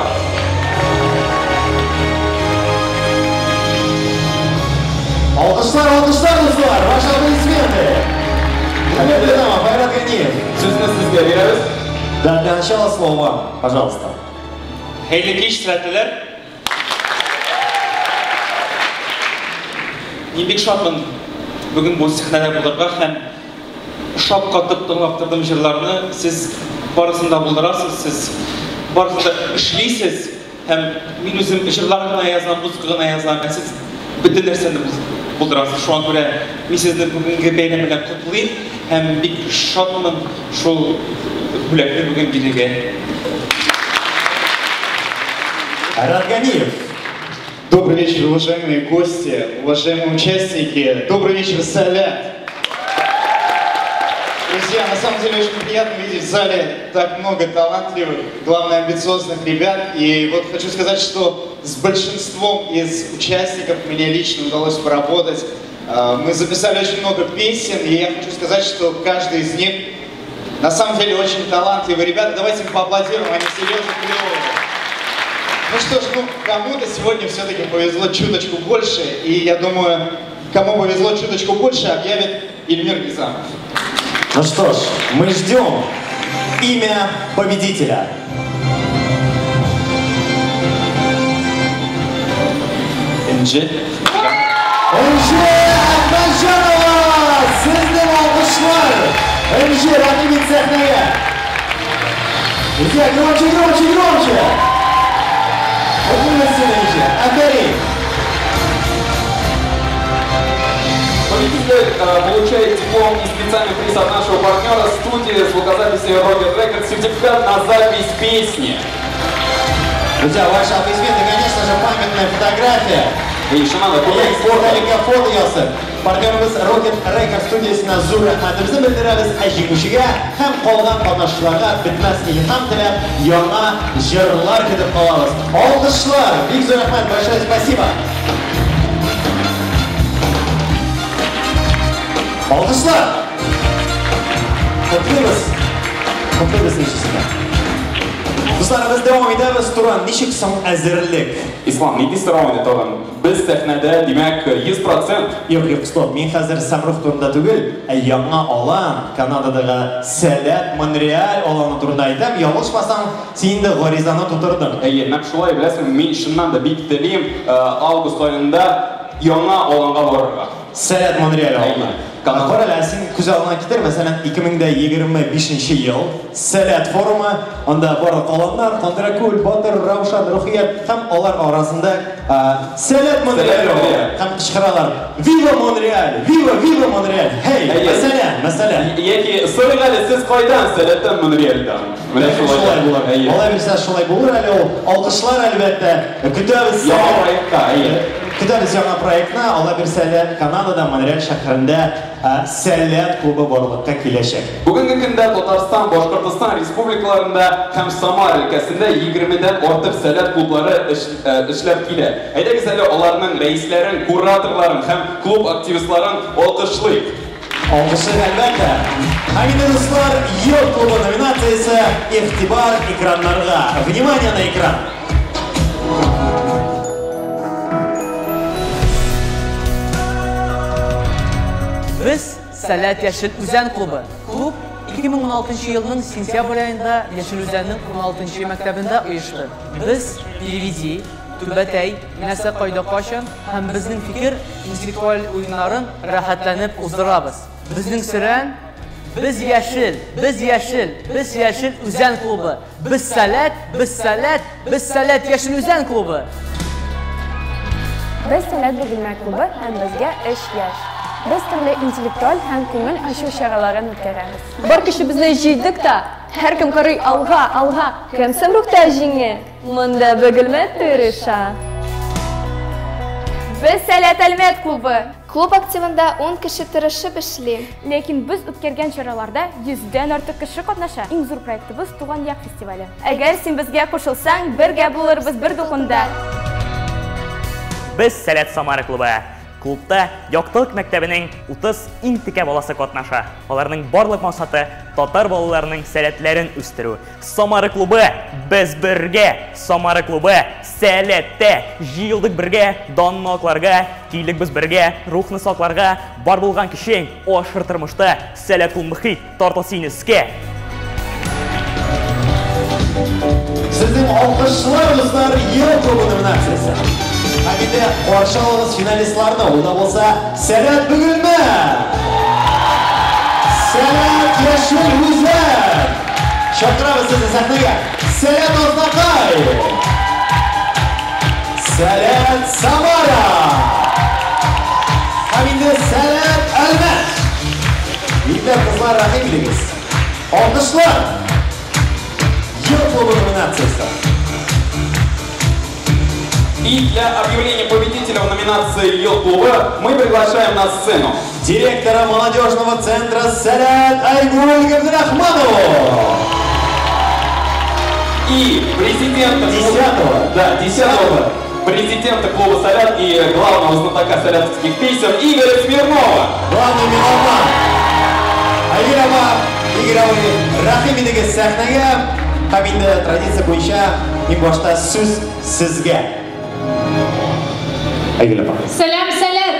Алкышлар, алкышлар, дуслар! Ваши аплодисменты! Эльмир Низамов, Айрат Ганиев. Сүзне сезгә бирәбез. Да, для начала слово, пожалуйста. Хәерле кич, сәләтлеләр. Мин бик шатмын бүген бу сәхнәдә булырга һәм шаккатып тыңлап тордым җырларны. Сез барысын да булдырасыз, сез барысын да эшлисез. Һәм мин үзем җырлар гына язам, музыка гына язам, ә сез бөтен нәрсәне булдырасыз. Шуңа күрә мин сезне бүгенге бәйрәм белән котлыйм һәм бик шатмын шул бүләкне бүген бирергә. Айрат Ганиев. Добрый вечер, уважаемые гости, уважаемые участники. Добрый вечер, Сәләт. Друзья, на самом деле очень приятно видеть в зале так много талантливых, главное, амбициозных ребят. И вот хочу сказать, что с большинством из участников мне лично удалось поработать. Мы записали очень много песен, и я хочу сказать, что каждый из них на самом деле очень талантливые ребята. Давайте им поаплодируем, они серьезно клевые. Ну что ж, ну кому-то сегодня все-таки повезло чуточку больше, и я думаю, кому повезло чуточку больше, объявит Эльмир Низамов. Ну что ж, мы ждем имя победителя. Энҗе. Энҗе Әхмәтҗанова! Сезнең алкышлар! Энҗе, рәхим ит сәхнәгә! Друзья, громче, громче, громче! Котлыйбыз сине, Энҗе! Афәрин! Победитель получает диплом и специальный приз от нашего партнера студии звукозаписи Rocket Records, сертификат на запись песни. Друзья, ваши аплодисменты, конечно же, памятная фотография. И еще надо купить фото ясы. Партнерыбыз Rocket Records студиясенә зур рәхмәтебезне белдерәбез. Ә җиңүчегә һәм калган катнашучыларга бетмәс илһам теләп, яңа җырлар көтеп калабыз. Алкышлар! Бик зур рәхмәт, большое спасибо! Алкышлар! Котлыйбыз! Котлыйбыз ничесенә. Дуслар, без дәвам итәбез. Туран, ничек соң әзерлек? Ислам, нинди сорау инде тагын? Без сәхнәдә, димәк, 100%. Юк, юк, стоп. Мин хәзер Самрух турында түгел, ә яңа алан, Канададагы Сәләт Монреаль аланы турында әйтәм. Ялгышмасам, син инде гаризаны тутырдың. Әйе, нәкъ шулай, беләсеңме, мин чыннан да бик телим, август аенда яңа аланга барырга. Сәләт Монреаль аланы. Кара әле, син күз алдыңа китер, мәсәлән, 2025 ел Сәләт форумы, анда барлык аланнар, Кандракүл, Батыр, Раушан, Рухият һәм алар арасында Сәләт Монреаль һәм кычкыралар: "Вива Монреаль! Вива, вива Монреаль!" Хей, мәсәлән, мәсәлән. Яки сорыйк әле, сез кайдан? Сәләттән, Монреальдан. Менә шулай булыр. Алай бирсә шулай булыр әле ул. Алкышлар әлбәттә. Көтәбез яңа проектка, әйе. Көтәбез яңа проектны. Алла бирсә әле Канадада, Монреаль шәһәрендә Сәләт клубы барлыкка киләчәк. Бүгенге көндә Татарстан, Башкортостан республикаларында һәм Самара өлкәсендә 20-дән артык Сәләт клублары эшләп килә. Әйдәгез әле аларның рәисләрен, кураторларын һәм клуб активистларын алкышлыйк. Алкышлыйк, әлбәттә. Һәм инде, дуслар, Ел клубы номинациясе, игътибар экраннарга. Внимание на экран. Без Сәләт Яшел Үзән клубы. Клуб 2016 елның сентябрь аенда Яшел Үзәннең 16 мәктәбендә оешты. Без Переведи, Түбәтәй, Нәрсә кайда кайчан һәм Безнең фикер интеллектуаль уеннарын рәхәтләнеп уздырабыз. Безнең сөрән Без яшел, без яшел, без Яшел Үзән клубы. Без Сәләт, без Сәләт, без Сәләт Яшел Үзән клубы. Без Сәләт Бөгелмә клубы һәм безгә 3 яшь. Без төрле интеллектуаль һәм күңел ачу чараларын үткәрәбез. Бар көчебезне җыйдык та, һәркем карый алга, алга. Кем соң рухта җиңә? Монда Бөгелмә тырыша. Без Сәләт Әлмәт клубы. Клуб активында 10 кеше тырышып эшли. Ләкин без үткәргән чараларда 100дән артык кеше катнаша. Иң зур проектыбыз Туган як фестивале. Әгәр син безгә кушылсаң, бергә булырбыз бер дулкында. Без Сәләт Самара клубы. Клубта Яктылык мәктәбенең 30 иң текә баласы катнаша. Аларның барлык максаты татар балаларының сәләтләрен үстерү. Самара клубы, без бергә! Самара клубы, Сәләттә! Җыелдык бергә, данны акларга, килдек без бергә, рухны сакларга, бар булган көчең ашыр тормышта, Сәләт ул мохит, тартыл син өскә! Сезнең алкышлар, дуслар, Ел клубы номинациясе. Һәм инде каршы алыгыз финалистларны. Ул да булса Сәләт Бөгелмә! Сәләт Яшел Үзән! Чакырабыз сезне сәхнәгә. Сәләт Азнакай! Сәләт Самара! Һәм инде Сәләт Әлмәт! Егетләр, кызлар, рәхим итегез. Алкышлар! Ел клубы номинациясе. И для объявления победителя в номинации Ел клуба мы приглашаем на сцену директора молодежного центра Сәләт Айгуль Габдрахманову. И президента 10-го. Да, 10-го президента клуба Сәләт и главного знатока сәләтовских песен Игоря Смирнова. Главный меломан. Айгуль апа, Игорь абый, рәхим итегез сәхнәгә. Һәм инде традиция буенча иң башта сүз сезгә. Айгөл апа. Сәлам, Сәләт!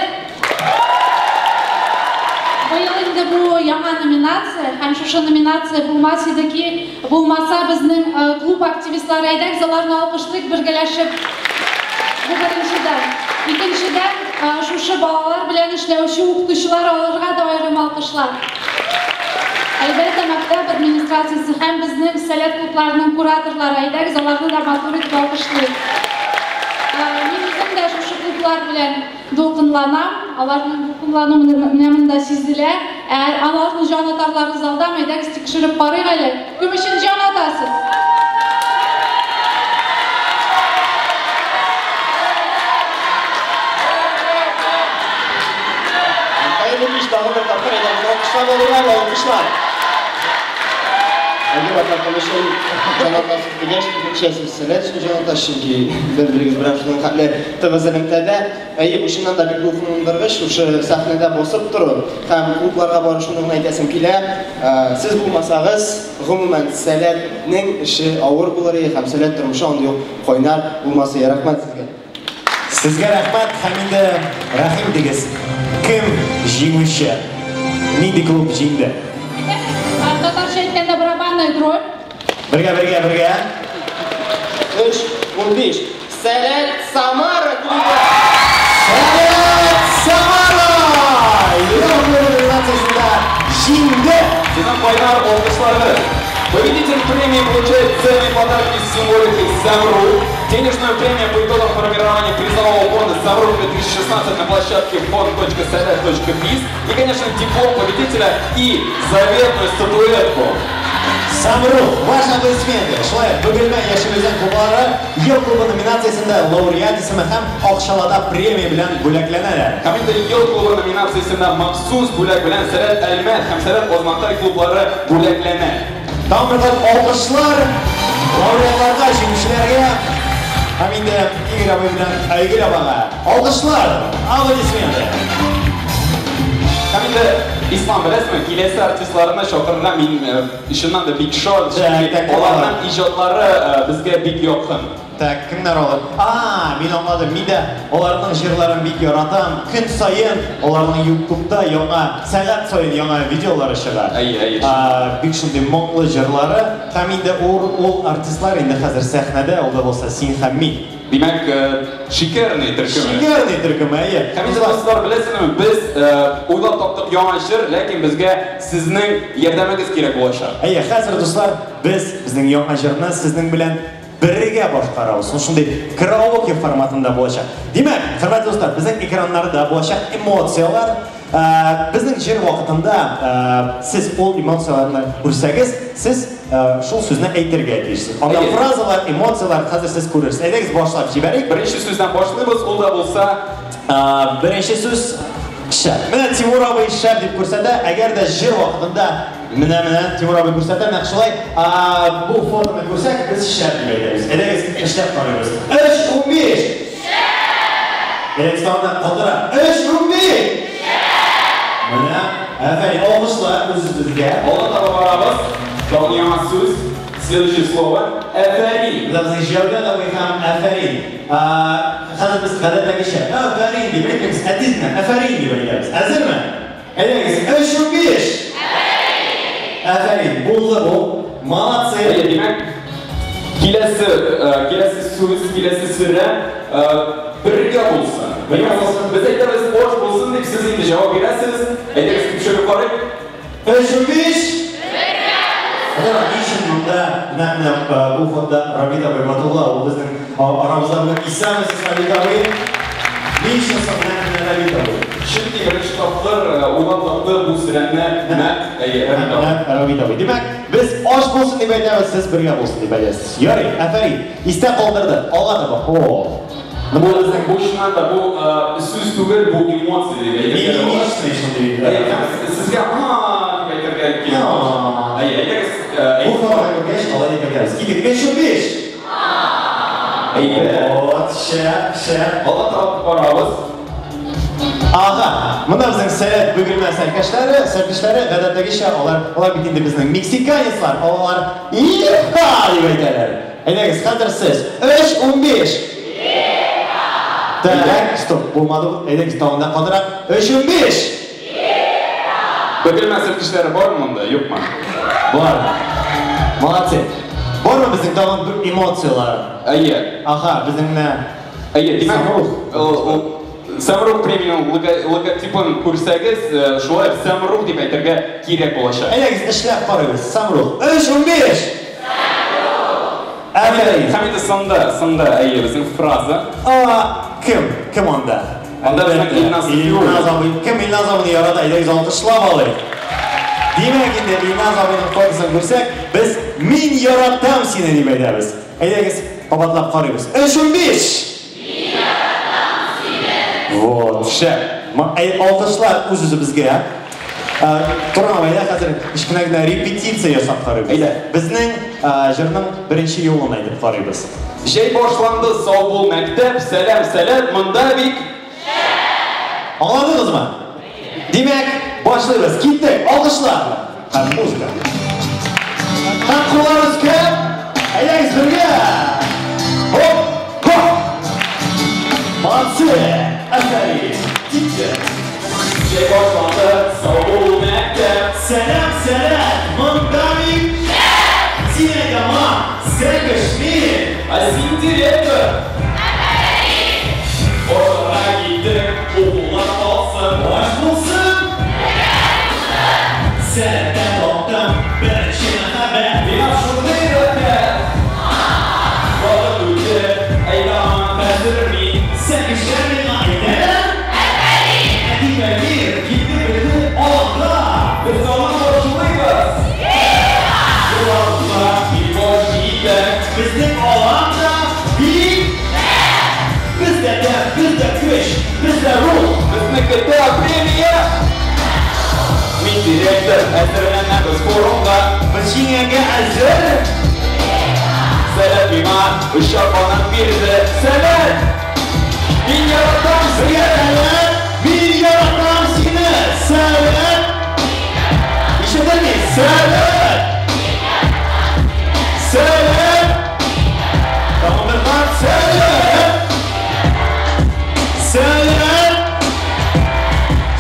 Быел инде бу яңа номинация, һәм шушы номинация булмас иде ки, булмаса безнең клуб активистлары, әйдәгез аларны алкышлыйк бергәләшеп. Бу беренчедән. Икенчедән, шушы балалар белән эшләүче укытучылар, аларга да аерым алкышлар. Әлбәттә, мәктәп администрациясе һәм безнең Сәләт клубларының кураторлары, әйдәгез аларны да матур итеп алкышлыйк. Мин үзем дә шушы клублар белән дулкынланам, аларның дулкынлануы менә монда сизелә. Ә аларның җан атарлары залдамы? Әйдәгез тикшереп карыйк әле. Кем өчен җан атасыз? Хәерле кич, тагын бер тапкыр әйдәгез алкышлап алыйк әле, алкышлар. Әгәр апа өчен җан атасыз дигәч, минемчә сез Сәләт өчен җан атасыз, чөнки бер-берегез белән шуның хәтле тыгыз элемтәдә. Әйе, бу чыннан да бик дулкынландыргыч, шушы сәхнәдә басып тору һәм клубларга барып шуны гына әйтәсем килә. Сез булмасагыз, гомумән, Сәләтнең эше авыр булыр иде һәм Сәләт тормышы андый ук кайнар булмас иде. Рәхмәт сезгә. Сезгә рәхмәт һәм инде рәхим итегез. Кем җиңүче? Нинди клуб җиңде? Татарча әйткәндә барабанная дробь. Бергә, бергә, бергә. 3, 15. Сәләт Самара клубы. Сәләт Самара! Ел клубы номинациясендә җиңде. Сезнең кайнар алкышларыгыз. Победитель премии получает ценные подарки с символикой Самру. денежную премию по итогам формирования призового фонда «Самрук 2016» на площадке fond.salat.biz и, конечно, диплом победителя и заветную статуэтку. Самрук, ваши аплодисменты. Шулай, Бөгелмә Яшел Үзән клублары Ел клубы номинациясендә лауреат исеме һәм акчалата премия белән бүләкләнәләр. Һәм инде Ел клубы номинациясендә махсус бүләк белән Сәләт Әлмәт һәм Сәләт Азмантай клублары бүләкләнә. Тагын бер кат алкышлар лауреатларга, җиңүчеләргә һәм инде Игорь абый белән Айгөл апага. Алкышлар, аплодисменты. Һәм инде Ислам, беләсезме, киләсе артистларны чакырырга мин чыннан да бик шат, чөнки аларның иҗатлары безгә бик якын. Так, кемнәр алар? А, мин аңладым. Мин дә аларның җырларын бик яратам. Көн саен аларның YouTube'да яңа, сәгать саен яңа видеолары чыга. Әйе, әйе. Бик шундый моңлы җырлары. Һәм инде ул артистлар инде хәзер сәхнәдә, ул да булса син һәм мин. Димәк, Шикәрный төркеме. Шикәрный төркеме, әйе. Һәм инде дуслар, беләсезме, без уйлап таптык яңа җыр, ләкин безгә сезнең ярдәмегез кирәк булачак. Әйе, хәзер, дуслар, без безнең яңа җырны сезнең белән бергә башкарабыз. Ул шундый караоке форматында булачак. Димәк, хөрмәтле дуслар, безнең экраннарда булачак эмоцияләр. Безнең җыр вакытында сез ул эмоцияләрне күрсәгез, сез шул сүзне әйтергә тиешсез. Анда фразалар, эмоцияләр хәзер сез күрерсез. Әйдәгез башлап җибәрик. Беренче сүздән башлыйбыз, ул да булса беренче сүз шәп. Менә Тимур абый шәп дип күрсәтә, әгәр дә җыр вакытында менә Тимур абый күрсәтә, нәкъ шулай бу фотоны күрсәк, без шәп дип әйтәбез. Әйдәгез эшләп карыйбыз. 3:15. Шәп! Әйдәгез тагын да катырак. 3:15. Менә, афәрин, алкышлар үз-үзебезгә. Алга таба барабыз. Тагын яңа сүз. Следующее слово. Афәрин. Безнең Җәүдәт абый һәм афәрин. Хәзер без гадәттәгечә афәрин дип әйтмибез, ә тиз генә афәрин дип әйтәбез. Әзерме? Әйдәгез, 3:15. Афәрин! Афәрин, булды бу. Молодцы. Димәк, киләсе киләсе сүз, киләсе сүрә бергә булсын. Бергә булсын. Без әйтәбез, ош булсын дип, сез инде җавап бирәсез. Әйдәгез, тикшереп карыйк. 3:15. Бергә булсын. Ни өчен монда нәкъ менә бу фонда Рабит абый Батулла, ул безнең арабызда бүген. Исәнмесез, Рабит абый. Ни өчен соң нәкъ менә Рабит абый? Чөнки беренче тапкыр уйлап тапты бу сүрәне нәкъ Рабит абый. Рабит абый. Димәк, без аш булсын дип әйтәбез, сез бергә булсын дип әйтәсез. Ярый, афәрин. Истә калдырды. Алга таба. О. Бу безнең бу чыннан да бу сүз түгел, бу эмоция дип әйтергә була. Мимимишный шундый. Сезгә а дип әйтергә кирәк. Әйе, әйдәгез. Бу фотоны күргәч, алай дип әйтәбез. Китик, 3:15. Әйе. Вот, шәп, шәп. Алга таба барабыз. Ага, монда безнең Сәләт Бөгелмә сәркәшләре, сәркәшләре гадәттәгечә алар бит инде безнең мексиканецлар, алар иха дип әйтәләр. Әйдәгез, хәзер сез 3:15. Так, стоп, булмады. Әйдәгез, тагын да катырак. 3:15. Бөгелмә сәркәшләре бармы монда, юкмы? Бар. Молодцы. Бармы безнең тагын бер эмоцияләр? Әйе. Ага, безнең менә Әйе, димәк, Самрук премиум логотипын күрсәгез, шулай Самрук дип әйтергә кирәк булачак. Әйдәгез, эшләп карыйбыз. Самрук. 3:15. Самрук. Афәрин. Һәм инде сында, әйе, безнең фраза. Кем? Кем анда? Анда безнең Илназ Илназ абый. Кем Илназ абыйны ярата? Әйдәгез, алкышлап алыйк. Димәк, инде Илназ абыйның фотосын күрсәк, без мин яратам сине дип әйтәбез. Әйдәгез, кабатлап карыйбыз. 3:15. Вот, шәп. Алкышлар үз-үзебезгә. Торам, әйдә, хәзер кечкенә генә репетиция ясап карыйбыз. Әйдә. Безнең җырның беренче юлын әйтеп карыйбыз. Җәй башланды, сау бул мәктәп, сәлам, сәлам, монда бик шәп. Аңладыгызмы? Димәк, башлыйбыз. Киттек, алкышлар. Һәм музыка. Һәм куллар өскә. Әйдәгез бергә. Хоп, хоп. Молодцы! Афәрин! Киттек. Җәй башланды, сау бул мәктәп. Сәлам, сәлам, монда бик шәп. Син әйдәман, сәлкеш мин. Ә син директор. Афәрин! Башларга киттек, укулар калсын. Баш булсын. Сәләттә таптым беренче мәхәббәт. Миңа шундый рәхәт. Вакыт үтте, Безнең алан да бик Бездә дә, бездә көч, бездә рух. Безне көтә премия! Мин директор, әзерләнәбез форумга. Без җиңәргә әзер. Сәләт миңа чапанын бирде. Сәләт! Мин яратам сине! Сәләт! Мин яратам сине! Сәләт! Ишетелми? Сәләт! Сәләт! Тагын бер кат сәләт! Сәләт!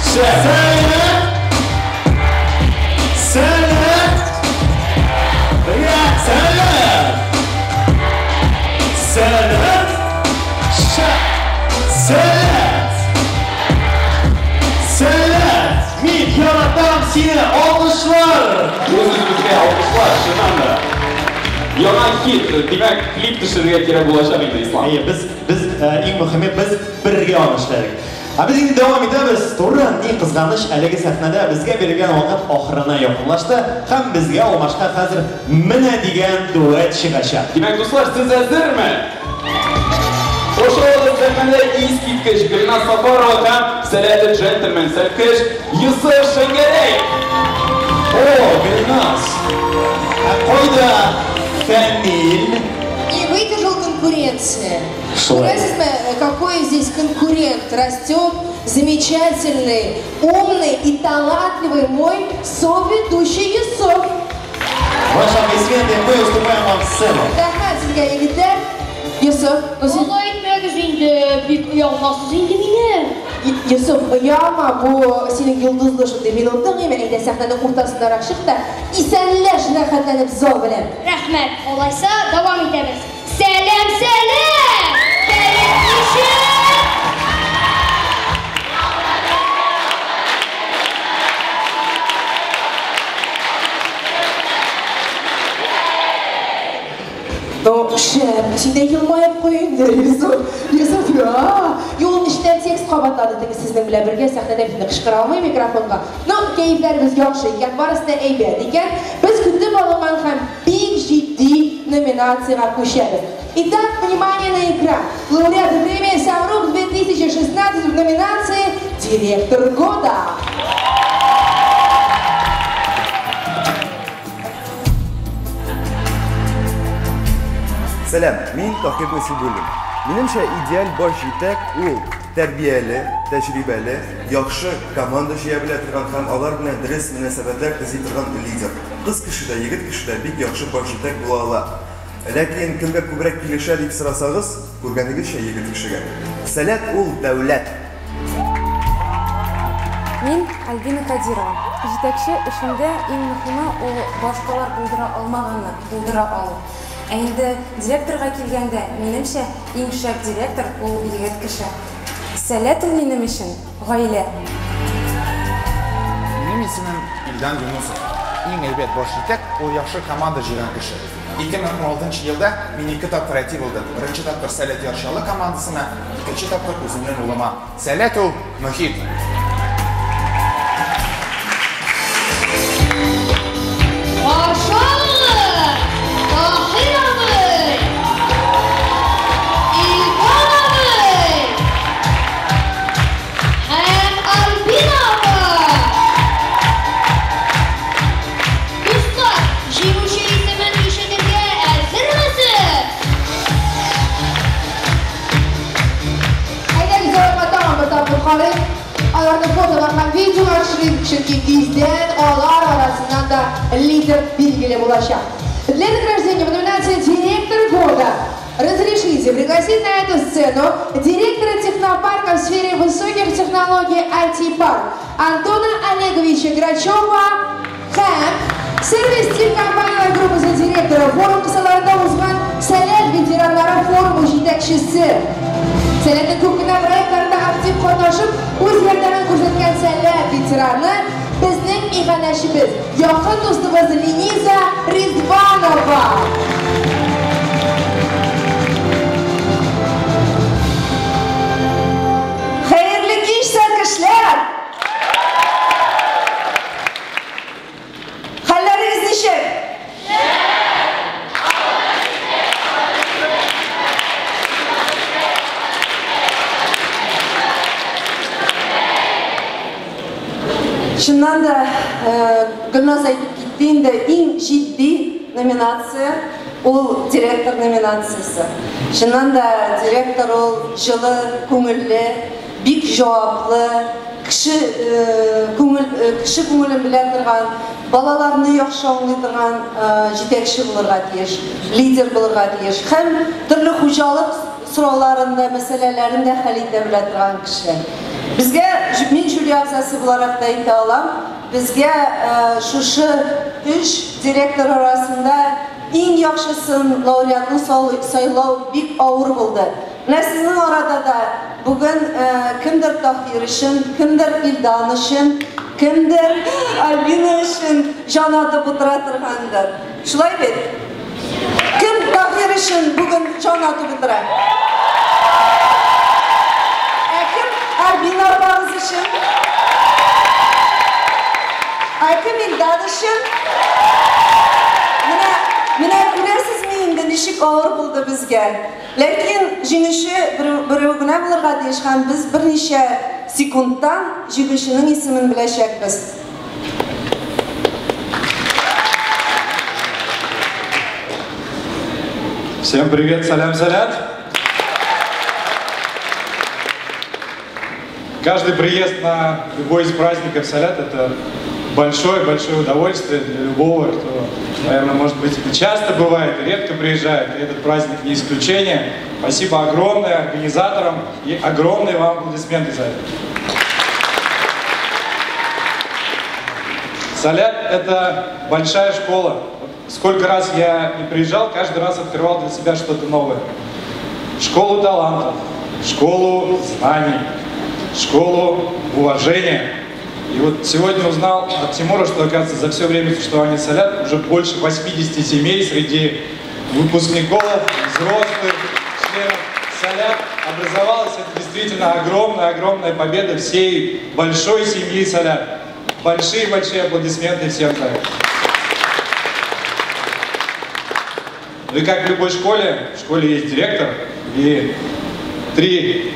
Сәләт! Сәләт! Бергә сәләт! Сәләт! Сәләт! Сәләт! Мин яратам сине! Алкышлар! Үз-үзебезгә алкышлар, чыннан да. Яңа хит, димәк, клип төшерергә кирәк булачак инде, Ислам. Әйе, без без иң мөһиме без бергә аны эшләдек. Ә без инде дәвам итәбез. Туры, ни кызганыч, әлеге сәхнәдә безгә бирелгән вакыт ахырына якынлашты һәм безгә алмашка хәзер менә дигән дуэт чыгачак. Димәк, дуслар, сез әзерме? Кушылыгыз сәхнәдә искиткеч Гөлназ Сафарова һәм сәләтле джентльмен сәлкеш Йосыф Шәңгәрәй. О, Гөлназ! Ә кайда Фәнил? Не выдержал конкуренции. Шулай. Күрәсезме, какой здесь конкурент растет, замечательный, умный и талантливый мой соведущий Юсуф. Ваши аплодисменты, мы уступаем вам сцену. Рәхмәт сезгә, егетләр. Йосыф, ну син... Алай итмәгез инде, бик оялмассыз инде мине. Йосыф, оялма, бу синең йолдызлы шундый минутың, име, әйдә сәхнәнең уртасындарак чык та, исәнләш рәхәтләнеп зал белән. Рәхмәт, алайса дәвам итәбез. Сәлам, сәлам! Кәеф ничек? Ну, шәп, син дә елмаеп куй инде, Йосыф. Йосыф, я. Юл эчтән текст кабатлады теге сезнең белән бергә сәхнәдә бит кычкыра алмый микрофонга. Ну, кәефләребез яхшы икән, барысы да әйбәт икән. Без көтеп алынган һәм бик җитди номинациягә күчәбез. Итак, внимание на экран. Лауреаты премии «Самрук» 2016 в номинации «Директор года». Сәлам, мин Таһир Насибуллин. Минемчә, идеаль баш җитәк ул тәрбияле, тәҗрибәле, яхшы команда җыя белә торган һәм алар белән дөрес мөнәсәбәтләр төзи торган лидер. Кыз кеше дә, егет кеше дә бик яхшы баш җитәк була ала. Ләкин кемгә күбрәк килешә дип сорасагыз, күргәнегезчә, егет кешегә. Сәләт ул дәүләт. Мин Альбина Кадирова. Җитәкче эшендә иң мөһиме ул башкалар булдыра алмаганны булдыра алу. Ә инде директорга килгәндә, минемчә, иң шәп директор ул егет кеше. Сәләт ул минем өчен гаилә. Минем исемем Илдан Юнусов. Иң әйбәт баш җитәк ул яхшы команда җыйган кеше. 2016 елда мин ике тапкыр әти булдым. Беренче тапкыр Сәләт Яр Чаллы командасына, икенче тапкыр үземнең улыма. Сәләт ул мохит. Каршы алыгыз! Таһир абый! Илфан абый! Һәм Альбина апа! Дуслар, җиңүче исемен ишетергә әзермесез? Әйдәгез, аларга тагын бер тапкыр карыйк. Аларны фотога һәм видеога төшерик, чөнки тиздән алар арасыннан да лидер билгеле булачак. Для награждения в номинации «Директор года» разрешите пригласить на эту сцену директора технопарка в сфере высоких технологий IT-парк Антона Олеговича Грачева һәм сервис телекомпанияләр группасы директоры, форум кысаларында узган Сәләт ветераннары форумы җитәкчесе. Сәләтнең күп кенә проектларында актив катнашып, үз ярдәмен күрсәткән Сәләт ветераны безнең иганәчебез, якын дустыбыз Лениза Ризванова. Хәерле кич, сәлкешләр! Хәлләрегез ничек? Чыннан да, Гөлназ әйтеп китте инде, иң җитди номинация ул директор номинациясе. Чыннан да, директор ул җылы, күңелле, бик җаваплы, кеше күңел кеше күңелен белә торган, балаларны яхшы аңлый торган җитәкче булырга тиеш, лидер булырга тиеш һәм төрле хуҗалык сорауларын да, мәсьәләләрен дә хәл итә белә торган кеше. Безгә, мин жюри әгъзасы буларак та әйтә алам, безгә шушы өч директор арасында иң яхшысын, лауреатны сайлау бик авыр булды. Менә сезнең арада да бүген кемдер Таһир өчен, кемдер Илдан өчен, кемдер Альбина өчен җан атып утыра торгандыр. Шулай бит? Кем Таһир өчен бүген җан атып утыра? Ә кем Альбина апагыз өчен? Ә кем Илдан өчен? Менә, менә күрәсезме инде, ничек авыр булды безгә. Ләкин җиңүче берәү генә булырга тиеш һәм без берничә секундтан җиңүченең исемен беләчәкбез. Всем привет, салям, салят. Каждый приезд на любой из праздников Салят – это большое-большое удовольствие для любого, кто, наверное, может быть, и часто бывает, и редко приезжает, и этот праздник не исключение. Спасибо огромное организаторам и огромные вам аплодисменты за это. Салят – это большая школа. Сколько раз я не приезжал, каждый раз открывал для себя что-то новое. Школу талантов, школу знаний, школу уважения. И вот сегодня узнал от Тимура, что, оказывается, за все время существования Салят уже больше 80 семей среди выпускников, взрослых, членов Салят образовалась. Это действительно огромная-огромная победа всей большой семьи Салят. Большие-большие аплодисменты всем за это. Ну и как в любой школе, в школе есть директор и 3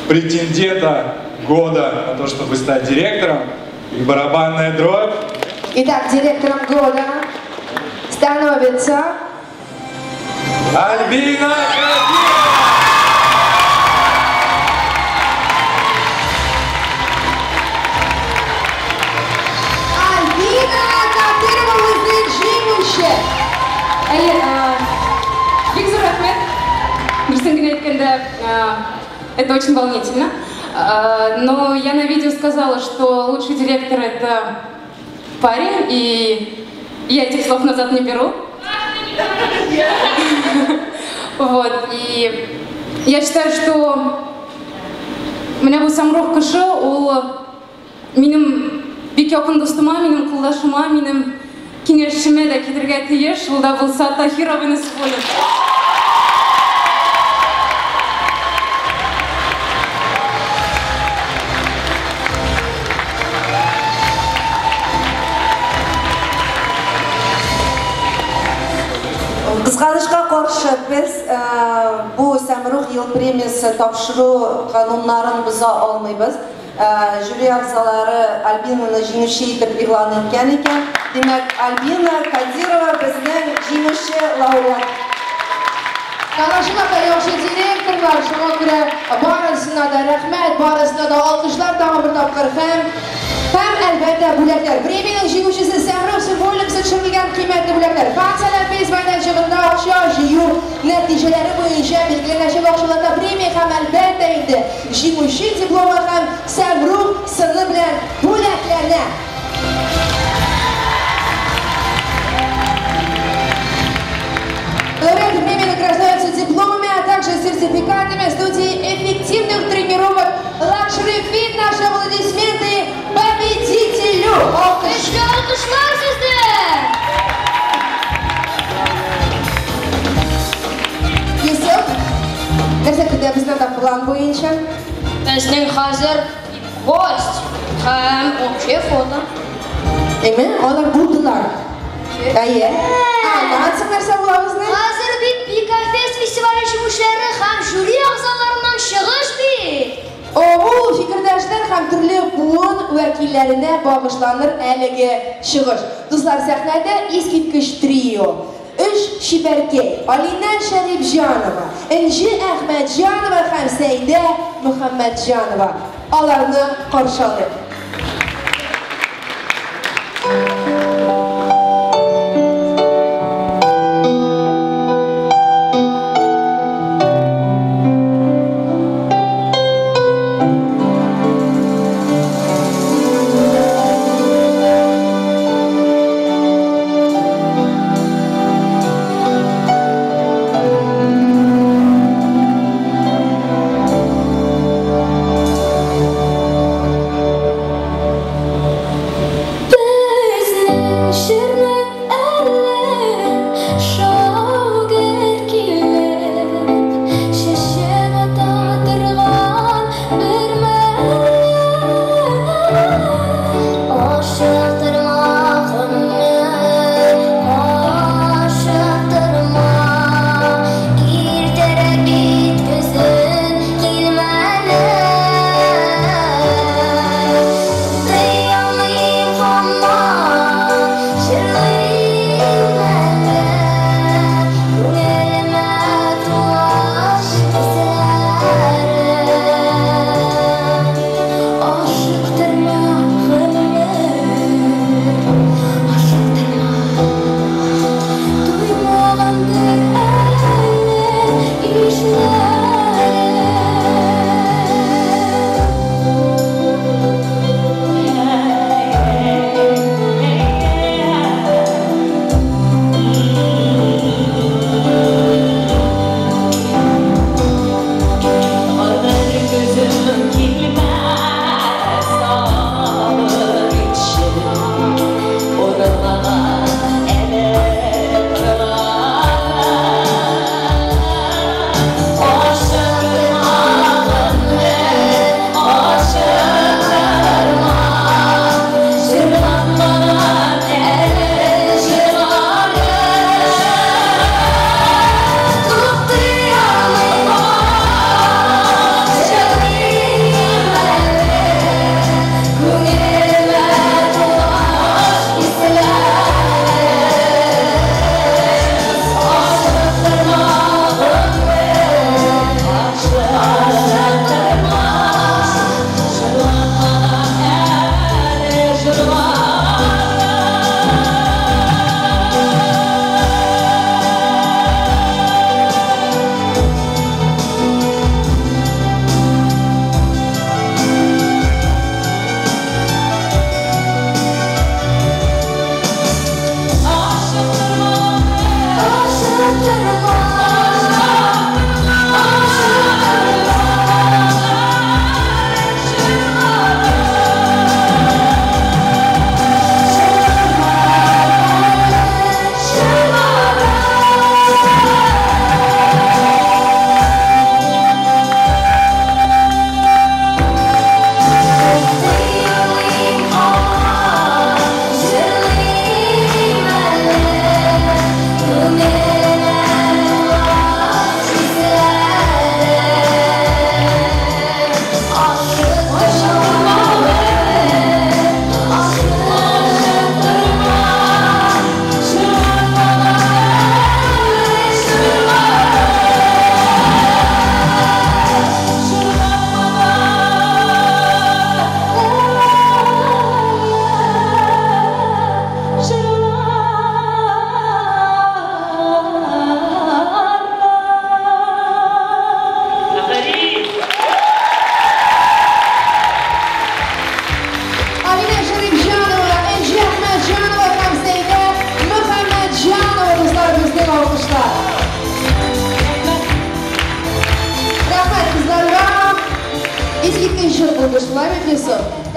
претендента года на то, чтобы стать директором, и барабанная дробь. Итак, директором года становится Альбина Кадирова! Альбина Кадирова безнең җиңүче! Әйе, бик зур рәхмәт. Дөресен генә әйткәндә, это очень волнительно. Но я на видео сказала, что лучший директор – это парень, и я этих слов назад не беру. Вот, и я считаю, что менә бу Самрух кеше, ул минем бик якын дустыма, минем кулдашыма, минем киңәшчемә дә китергә тиеш, ул да булса Таһир абый Насыйбуллин. Кызганычка каршы, без бу Сәмрух ел премиясе тапшыру кануннарын боза алмыйбыз. Жюри әгъзалары Альбинаны җиңүче итеп игълан иткән икән. Димәк, Альбина Кадирова безнең җиңүче лауреат. Танышына да яхшы директорлар, шуңа күрә барысына да рәхмәт, барысына да алкышлар тагын бер тапкыр һәм әлбәттә бүләкләр. Премиянең җиңүчесе Сәмрух символикасы төшерелгән кыйммәтле бүләкләр. Фан-Сәләт Фест мәйданчыгында акча җыю нәтиҗәләре буенча билгеләнәчәк акчалата премия һәм әлбәттә инде җиңүче дипломы һәм Сәмрух сыны белән бүләкләнә. Лауреаты премии награждаются дипломами, а также сертификатами студии эффективных тренировок Luxury Fit. Наши аплодисменты победителю! Алкышлар сезне! Юсуф, нәрсә көтә бездән дә план буенча? Безнең хәзер гость һәм общее фото. Әйме, алар булдылар. Әйе. Аннан соң нәрсә була безнең? Хәзер бит Бикафест фестивале җиңүчеләре һәм жюри әгъзаларыннан чыгыш бит. Ул фикердәшләр һәм төрле буын вәкилләренә багышланыр әлеге чыгыш. Дуслар, сәхнәдә искиткеч трио. Өч чибәркәй, Алинә Шәрипҗанова, Энҗе Әхмәтҗанова һәм Сәйдә Мөхәммәтҗанова. Аларны каршы алыйк.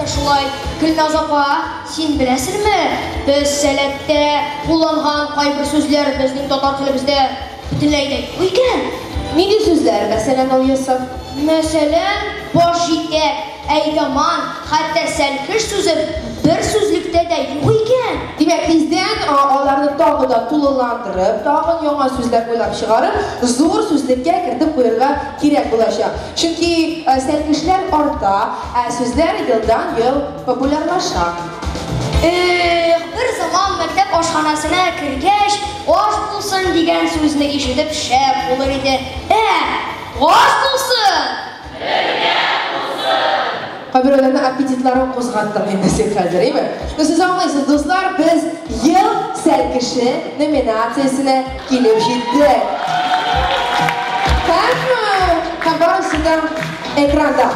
Шулай, Гөлназ апа, син беләсеңме, без Сәләттә кулланган кайбер сүзләр безнең татар телебездә бөтенләй дә юк икән. Нинди сүзләр, мәсәлән, ул, Йосыф? Мәсәлән, баш җитәк, әйдаман, хәтта сәлкеш сүзе бер сүзлектә дә юк икән. Димәк, тиздән аларны тагы да тулыландырып, тагын яңа сүзләр уйлап чыгарып, зур сүзлеккә кертеп куярга кирәк булачак. Чөнки сәлкешләр арта, ә сүзләр елдан-ел популярлаша. Эх, бер заман мәктәп ашханәсенә кергәч, аш булсын дигән сүзне ишетеп шәп булыр иде. Ә, аш булсын! Бергә булсын! Кайберәүләрнең аппетитларын кузгаттың инде син хәзер, әйме? Ну, сез аңлыйсыз, дуслар, без Ел сәлкеше номинациясенә килеп җиттек. Һәм, һәм барысы да экранда.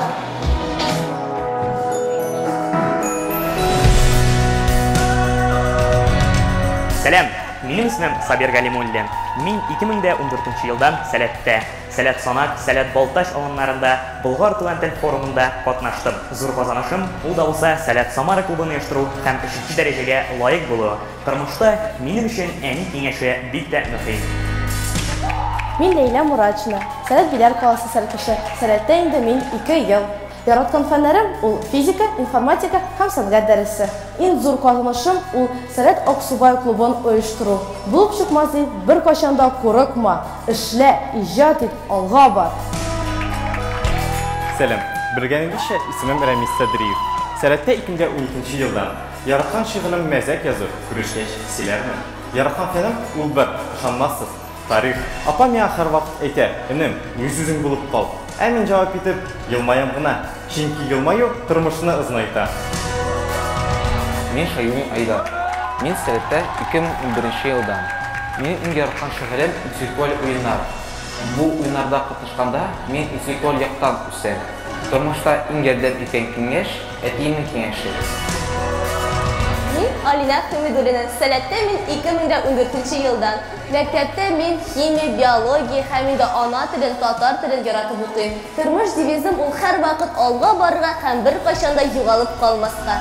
Сәлам! Минем исемем Сабир Галимуллин. Мин 2014 елдан Сәләттә, Сәләт Санак, Сәләт Балтач аланнарында Болгар туган тел форумында катнаштым. Зур казанышым, ул да булса Сәләт Самара клубын оештыру һәм өченче дәрәҗәгә лаек булу. Тормышта минем өчен әни киңәше бик тә мөһим. Мин Ләйлә Муратшина, Сәләт Биләр каласы сәлкеше. Сәләттә инде мин ике ел. Яраткан фәннәрем ул физика, информатика һәм сәнгать дәресе. Иң зур казанышым ул Сәләт Аксубай клубын оештыру. Булып чыкмас дип беркайчан да курыкма, эшлә, иҗат ит, алга бар! Сәлам! Белгәнегезчә, исемем Рәмис Садриев. Сәләттә 2012 елдан. Яраткан шөгылем мәзәк язу, күрешкәч, сөйләрмен. Яраткан фәнем ул бер, ышанмассыз, тарих. Апам миңа һәрвакыт әйтә, энем, үз-үзең булып кал. Ә мин җавап итеп, елмаям гына. Чөнки елмаю тормышны озынайта. Мин Шаюмин Айдар. Мин Сәләттә 2011 елдан. Минем иң яраткан шөгылем интеллектуаль уеннар. Бу уеннарда катнашканда мин интеллектуаль яктан үсәм. Тормышта иң ярдәм иткән киңәш, әтиемнең киңәше. Мин Алинә Хәмидуллина. Сәләттә мин 2014 елдан. Мәктәптә мин химия, биология һәм инде ана телен, татар телен яратып укыйм. Тормыш девизым ул һәрвакыт алга барырга һәм беркайчан да югалып калмаска.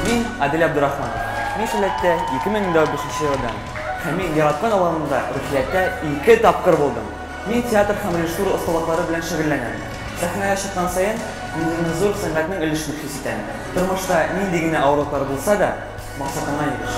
Мин Адель Абдурахманов. Мин Сәләттә 2005 елдан. Һәм мин яраткан аланымда Рухияттә ике тапкыр булдым. Мин театр һәм режиссура осталыклары белән шөгыльләнәм. Сәхнәгә чыккан саен, мин үземне зур сәнгатьнең өлеше дип хис итәм. Тормышта нинди генә авырлыклар булса да, максатыңа иреш.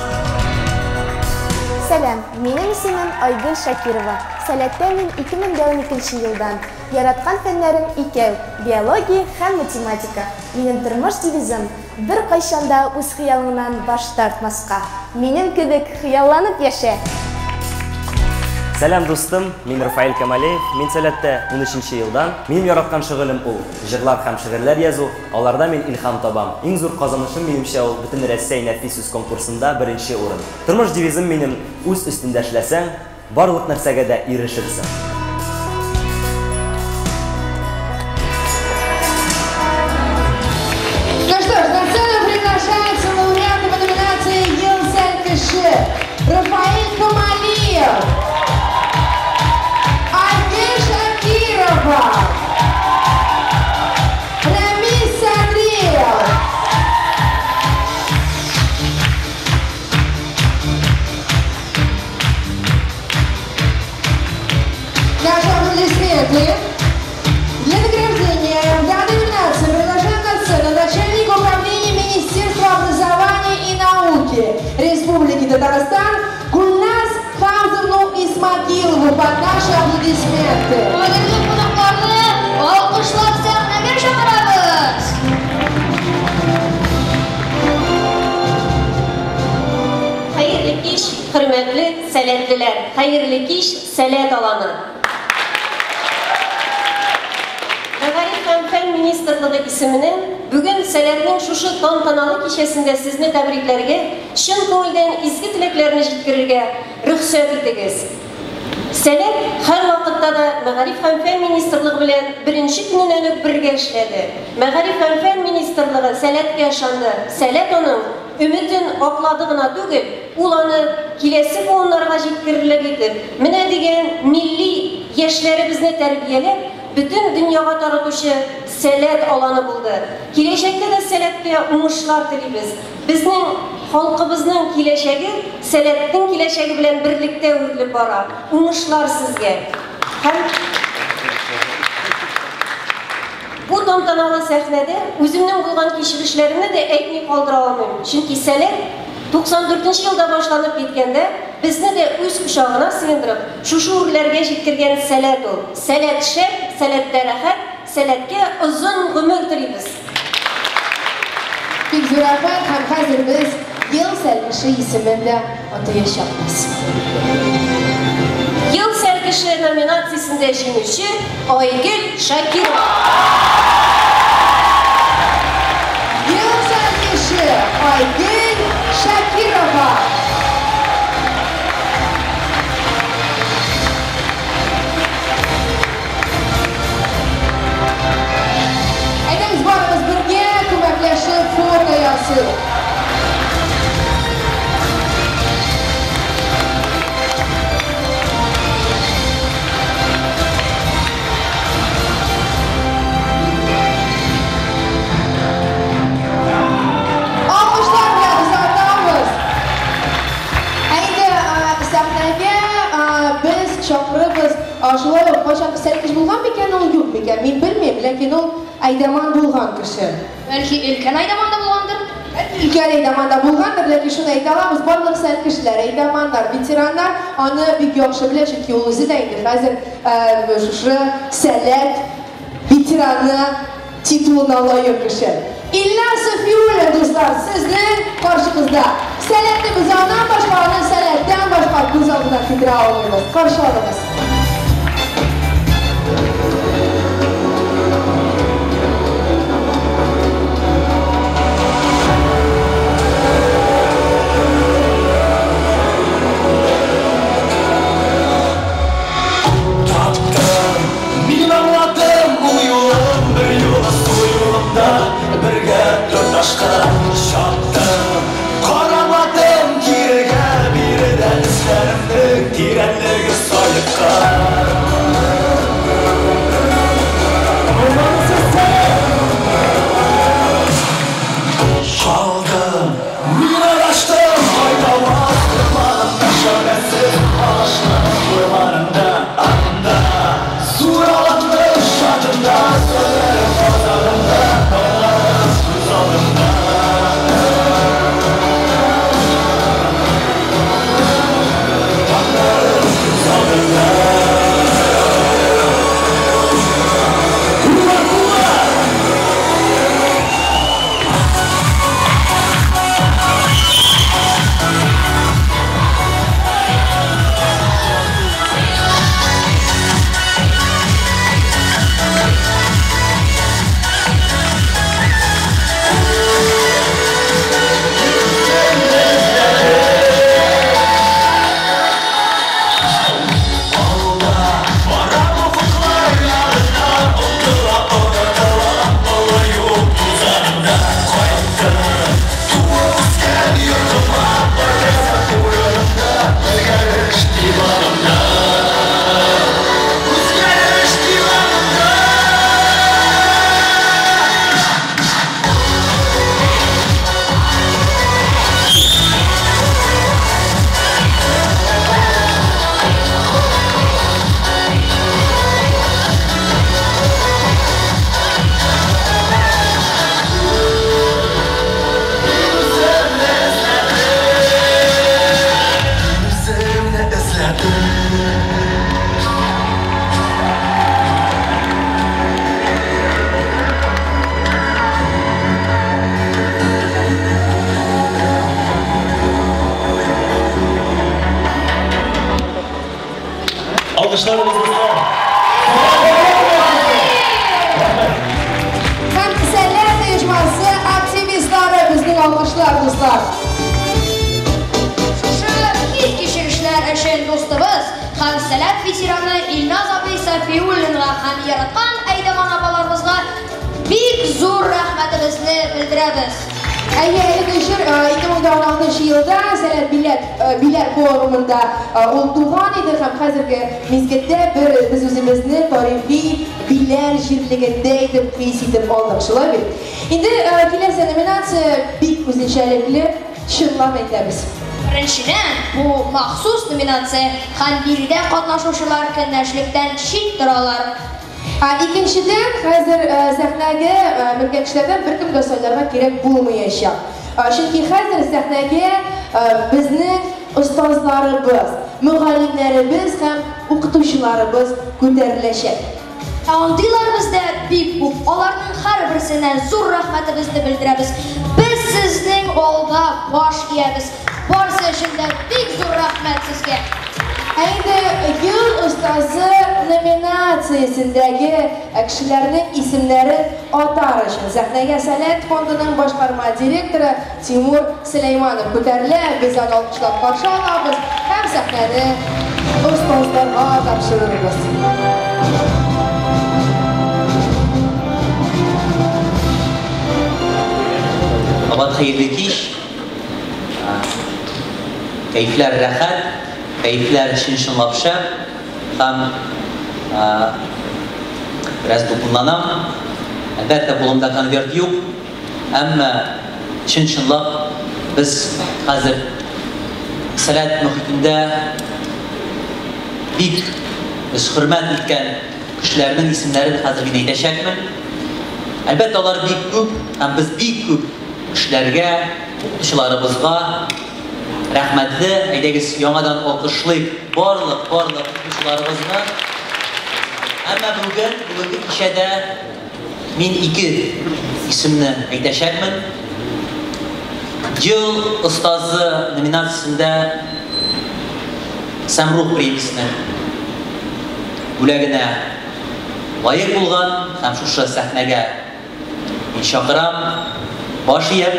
Сәлам, минем исемем Айгөл Шакирова. Сәләттә мин 2012 елдан. Яраткан фәннәрем икәү, биология һәм математика. Минем тормыш девизым, беркайчан да үз хыялыңнан баш тартмаска. Минем кебек хыялланып яшә! Сәлам, дустым, мин Рафаэль Камалеев, мин Сәләттә 13 елдан. Минем яраткан шөгылем ул, җырлар һәм шигырьләр язу, аларда мин илһам табам. Иң зур казанышым, минемчә, ул Бөтенрәсәй нәфис сүз конкурсында беренче урын. Тормыш девизым минем, үз өстендә эшләсәң, барлык нәрсәгә дә ирешерсең. Ну что ж, на сцену приглашается лауреаты по номинации Ел сәлкеше Рафаэль Камалиев, Айгель Шакирова, Рамис Садриев. Наши аплодисменты. Для награждения в данной номинации приглашаем на сцену начальника управления Министерства образования и науки Республики Татарстан Гульназ Хамзовну Исмагилову под наши аплодисменты. Кадерле кунакларны алкышлап сәхнәгә чакырабыз. Хәерле кич, хөрмәтле сәләтлеләр. Хәерле кич, Сәләт аланы. Мәгариф һәм фән министрлыгы исеменнән бүген Сәләтнең шушы тантаналы кичәсендә сезне тәбрикләргә, чын күңелдән изге теләкләрне җиткерергә рөхсәт итегез. Сәләт һәрвакытта да Мәгариф һәм фән министрлыгы белән беренче көненнән үк бергә эшләде. Мәгариф һәм фән министрлыгы Сәләткә ышанды. Сәләт аның өметен аклады гына түгел, ул аны киләсе буыннарга җиткерерлек итеп, менә дигән милли яшьләребезне тәрбияләп, бөтен дөньяга таратучы Сәләт аланы булды. Киләчәктә дә Сәләткә уңышлар телибез. Безнең халкыбызның киләчәге Сәләтнең киләчәге белән берлектә үрелеп бара. Уңышлар сезгә. Һәм бу тантаналы сәхнәдә үземнең булган кичерешләремне дә әйтми калдыра алмыйм. Чөнки Сәләт 94 нче елда башланып киткәндә, безне дә үз кочагына сыендырып, шушы үрләргә җиткергән Сәләт ул. Сәләт шәп, Сәләттә рәхәт, Сәләткә озын гомер телибез! Бик зур рәхмәт һәм хәзер без Ел сәлкеше исемен дә атаячакбыз. Ел сәлкеше номинациясендә җиңүче Айгөл Шакирова. Ел сәлкеше Айгөл Шакирова. Әйдәгез барыбыз бергә күмәкләшеп фото ясыйк. Алкышлар белән озатабыз. Ә инде сәхнәгә без чакырыбыз. Шулай ук кайчан сәлкеш булган микән ул, юк микән, мин белмим, ләкин ул әйдаман булган кеше. Бәлки өлкән әйдаман да булгандыр? Бәлки өлкән әйдаман да булгандыр, ләкин шуны әйтә алабыз, барлык сәлкешләр, әйдаманнар, ветераннар аны бик яхшы белә, чөнки ул үзе дә инде хәзер шушы Сәләт ветераны титулына лаек кеше. Илнар Сафиуллин, дуслар, сезнең каршыгызда. Сәләтне без аннан башка, аны сәләттән башка күз алдына китерә алмыйбыз. Каршы алыгыз. Таптым, мин аңладым ул юлым бер юлы су юлымда бергә тоташкан чаптым. Карамадым кирегә биредә эзләремнең тирәнлеге саеккан. Калдым, мин адаштым, кайтаваз урманымда шәүләсе агачлар урманында анда зур аланлы шатында сәләм базарында тауларым күз алдымда. Тауларым күз алдымда. Куллар, куллар! Үзгәреш диванында. Үземне эзләдем. Алкышларыбыз, дуслар. Һәм Сәләт оешмасы активистлары безнең алкышлар, дуслар. Шушы хис-кичерешләр өчен дустыбыз һәм Сәләт ветераны Илназ абый Сафиуллинга һәм яраткан әйдаман апаларыбызга бик зур рәхмәтебезне белдерәбез. Әйе, әлеге җыр 2016 елда Сәләт Биләр Биләр форумында ул туган иде һәм хәзерге мизгелдә бер без үзебезне тарихи Биләр җирлегендә итеп хис итеп алдык, шулай бит? Инде киләсе номинация бик үзенчәлекле, чынлап әйтәбез. Беренчедән, бу махсус номинация һәм биредә катнашучылар көнләшлектән чит торалар. Ә икенчедән, хәзер сәхнәгә менгән кешеләрдән беркемгә сайларга кирәк булмаячак. Чөнки хәзер сәхнәгә безнең остазларыбыз, мөгаллимнәребез һәм укытучыларыбыз күтәреләчәк. Ә андыйлар бездә бик күп. Аларның һәрберсенә зур рәхмәтебезне белдерәбез. Без сезнең алда баш иябез. Барысы өчен дә бик зур рәхмәт сезгә. Ә инде Ел остазы номинациясендәге кешеләрнең исемнәрен атар өчен сәхнәгә Сәләт фондының башкарма директоры Тимур Сөләйманов күтәрелә. Без аны алкышлап каршы алабыз һәм сәхнәне остазларга тапшырырбыз. Кабат хәерле кич. Кәефләр рәхәт, кәефләр чын-чынлап шәп һәм бераз дулкынланам. Әлбәттә, кулымда конверт юк, әмма чын-чынлап без хәзер Сәләт мөхитендә бик без хөрмәт иткән кешеләрнең исемнәрен хәзер мин әйтәчәкмен. Әлбәттә, алар бик күп һәм без бик күп кешеләргә, укытучыларыбызга рәхмәтле. Әйдәгез, яңадан алкышлыйк барлык, барлык укытучыларыбызны. Әмма бүген, бүгенге кичәдә мин ике исемне әйтәчәкмен. Ел остазы номинациясендә Сәмрух премиясенең бүләгенә лаек булган һәм шушы сәхнәгә мин чакырам, баш иям,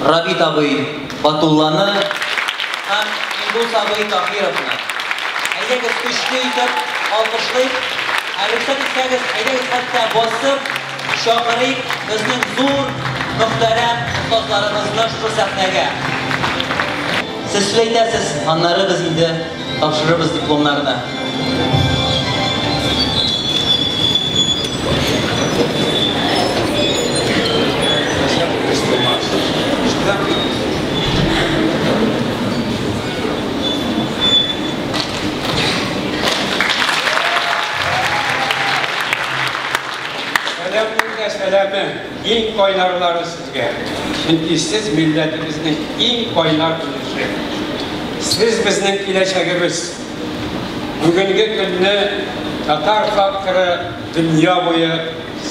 Рабит абый Батулланы һәм Илдус абый Таһировны. Әйдәгез, көчле итеп алкышлыйк. Ә рөхсәт итсәгез, әйдәгез хәтта басып чакырыйк безнең зур, мөхтәрәм остазларыбызны шушы сәхнәгә. Сез сүз әйтәсез, аннары без инде тапшырырбыз дипломнарны. Сәламнең дә сәламе, иң кайнарлары сезгә. Чөнки сез милләтебезнең иң кайнар өлеше. Сез безнең киләчәгебез. Бүгенге көнне татар факторы дөнья буе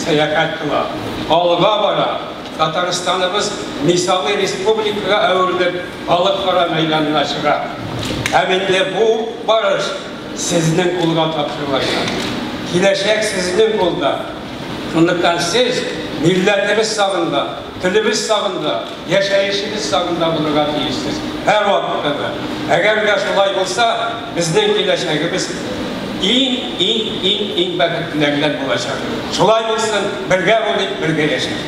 сәяхәт кыла, алга бара. Татарстаныбыз мисаллы республикага әверелеп, халыкара мәйданына чыга. Һәм инде бу барыш сезнең кулга тапшырылачак. Киләчәк сезнең кулда. Шунлыктан сез милләтебез сагында, телебез сагында, яшәешебез сагында булырга тиешсез. Һәрвакытта да. Әгәр дә шулай булса, безнең киләчәгебез иң, иң, иң, иң бәхетлеләрдән булачак. Шулай булсын, бергә булыйк, бергә яшик.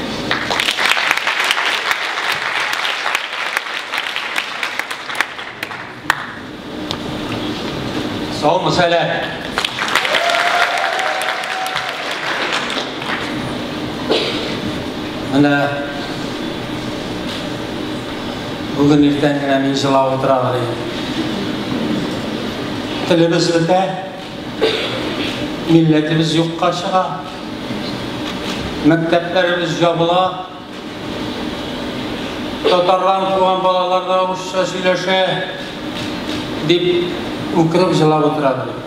Саумы, Сәләт! Менә бүген иртән генә мин җылап утыра идем. Телебез бетә, милләтебез юкка чыга, мәктәпләребез ябыла, татарлар туган балалар да урысча сөйләшә, дип үкереп җылап утыра идем.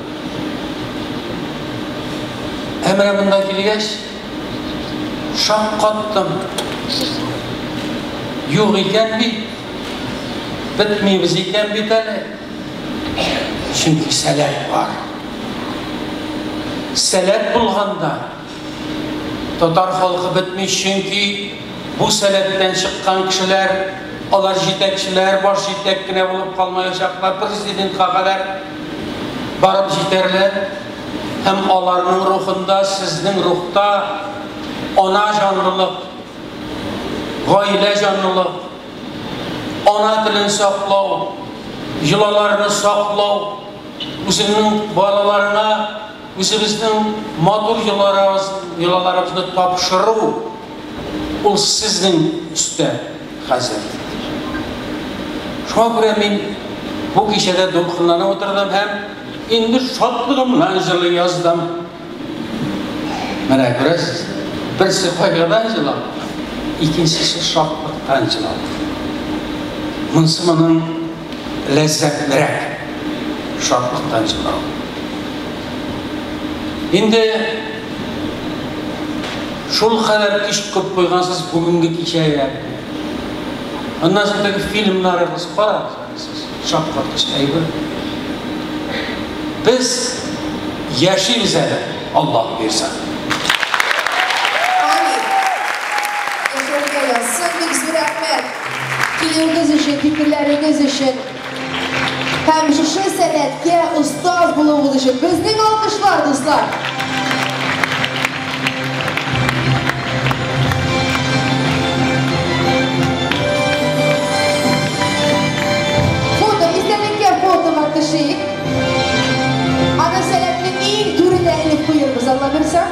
Ә менә монда килгәч, шаккаттым. Юк икән бит, бетмибез икән бит әле. Чөнки сәләт бар. Сәләт булганда татар халкы бетми, чөнки бу сәләттән чыккан кешеләр, алар җитәкчеләр, баш җитәк кенә булып калмаячаклар, президентка кадәр барып җитәрләр. Һәм аларның рухында, сезнең рухта ана җанлылык, гаилә җанлылык, ана телен саклау, йолаларны саклау, үзеңнең балаларыңа үзебезнең матур йолаларыбызны тапшыру, ул сезнең өстә хәзер. Шуңа күрә мин бу кичәдә дулкынланып утырдым һәм инде шатлыгымнан җылы яздым. Менә күрәсез, берсе кайгыдан җылап, икенчесе шатлыктан. Шатлыктан җылау. Монысы моның ләззәтлерәк. Шатлыктан җылау. Инде шул кадәр көч күп куйгансыз бүгенге кичәгә. Аннан соң теге фильмнарыгыз карагыз сез. Шаккаткыч әйбер. Без яшибез әле, Аллаһ бирсә. Амин. Яшәргә язсын, бик зур рәхмәт. Килүегез өчен, фикерләрегез өчен. Һәм шушы сәләткә остаз булуыгыз өчен безнең алкышлар, дуслар. Фото, истәлеккә фотога төшик. Аны сәләтнең иң түренә элеп куербыз, Алла бирсә.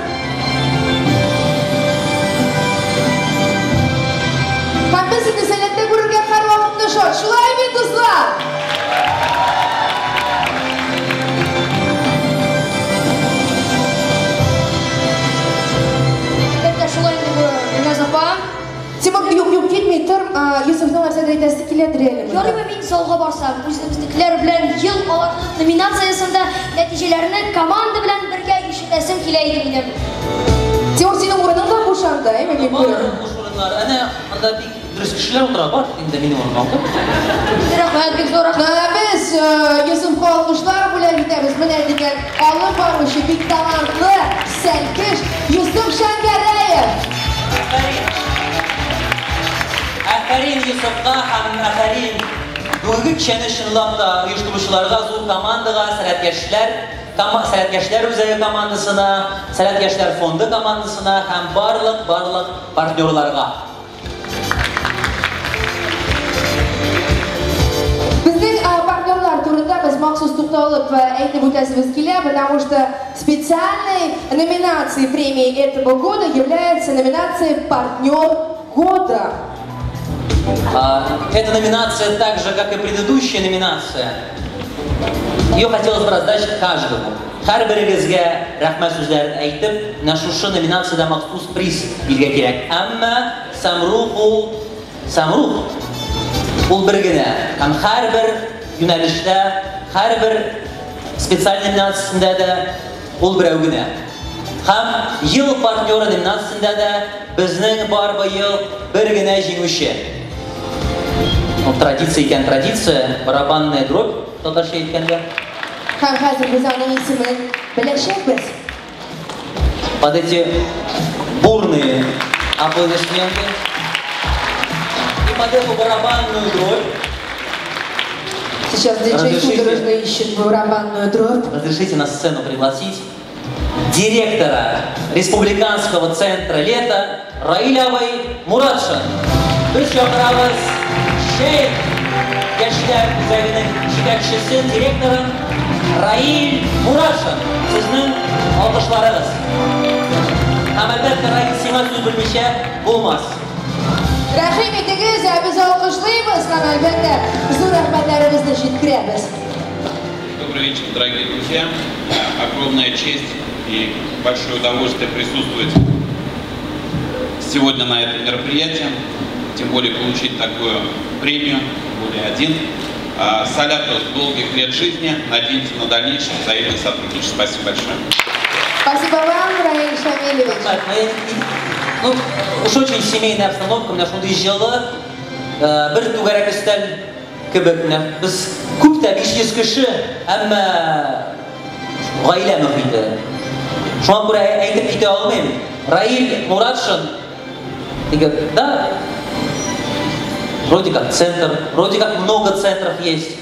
Һәм без сезне сәләттә күрергә һәрвакытны шат. Шулай бит, дуслар? Әлбәттә, шулай инде бу, Гөлназ апа. Тимур, юк, юк, китми, тор. Йосыфның нәрсәдер әйтәсе киләдер әле монда. Ярыймы мин залга барсам, үзебезнекеләр белән ел аланы номинациясендә нәтиҗәләрне команда белән бергә ишетәсем килә иде минем. Тимур, синең урының да буш анда, әйме, мин Бар буш урыннар. Әнә анда бик дөрес кешеләр утыра, бар инде минем урын алды. Рәхмәт, бик зур рәхмәт. Ә без Йосыфка алкышлар бүләк итәбез. Менә дигән алып баручы, бик талантлы, сәлкеш Йосыф Шәңгәрәев. Афәрин Йосыфка һәм афәрин бүгенге кичәне чынлап та оештыручыларга, зур командага, Сәләт яшьләр, Сәләт яшьләр үзәге командасына, Сәләт яшьләр фонды командасына һәм барлык, барлык партнерларга. Безнең партнерлар турында без махсус тукталып әйтеп үтәсебез килә, потому что специальной номинацией премии этого года является номинация «Партнер года». Эта номинация, так же, как и предыдущая номинация, ее хотелось бы раздать каждому. Һәрберегезгә рәхмәт сүзләрен әйтеп, менә шушы номинациядә махсус приз бирергә кирәк. Әмма Самрух ул Самрух ул бер генә. Һәм һәрбер юнәлештә, һәрбер специаль номинациясендә дә ул берәү генә. Һәм ел партнеры номинациясендә дә безнең бар быел бер генә җиңүче. Ну, традиция икән традиция, барабанная дробь, татарча әйткәндә. Һәм хәзер без аның исемен беләчәкбез. Под эти бурные аплодисменты и под эту барабанную дробь. Сейчас диджей судорожно ищет барабанную дробь. Разрешите на сцену пригласить директора Республиканского центра «Лето» Раиля абый Муратшин. Без чакырабыз Җәй яшьләр үзәгенең җитәкчесе, директорын Раил Муратшин. Сезнең алкышларыгыз. Һәм әлбәттә, Раил, сиңа сүз белмичә булмас. Рәхим итегез, ә без алкышлыйбыз һәм әлбәттә зур рәхмәтләребезне җиткерәбез. Добрый вечер, дорогие друзья. Огромная честь и большое удовольствие присутствовать сегодня на этом мероприятии, тем более получить такую премию, тем более один. Саляту долгих лет жизни, надеемся на дальнейшее взаимное сотрудничество. Спасибо большое. Спасибо вам, Раиль Шамилевич. Так, ну, уж очень семейная обстановка, менә шундый җылы, бер түгәрәк өстәл кебек, менә без күп тә 500 кеше, әмма гаилә мөхите. Шуңа күрә әйтеп китә алмыйм. Раиль Муратшин, теге, да, вроде как центр, вроде как много центров есть.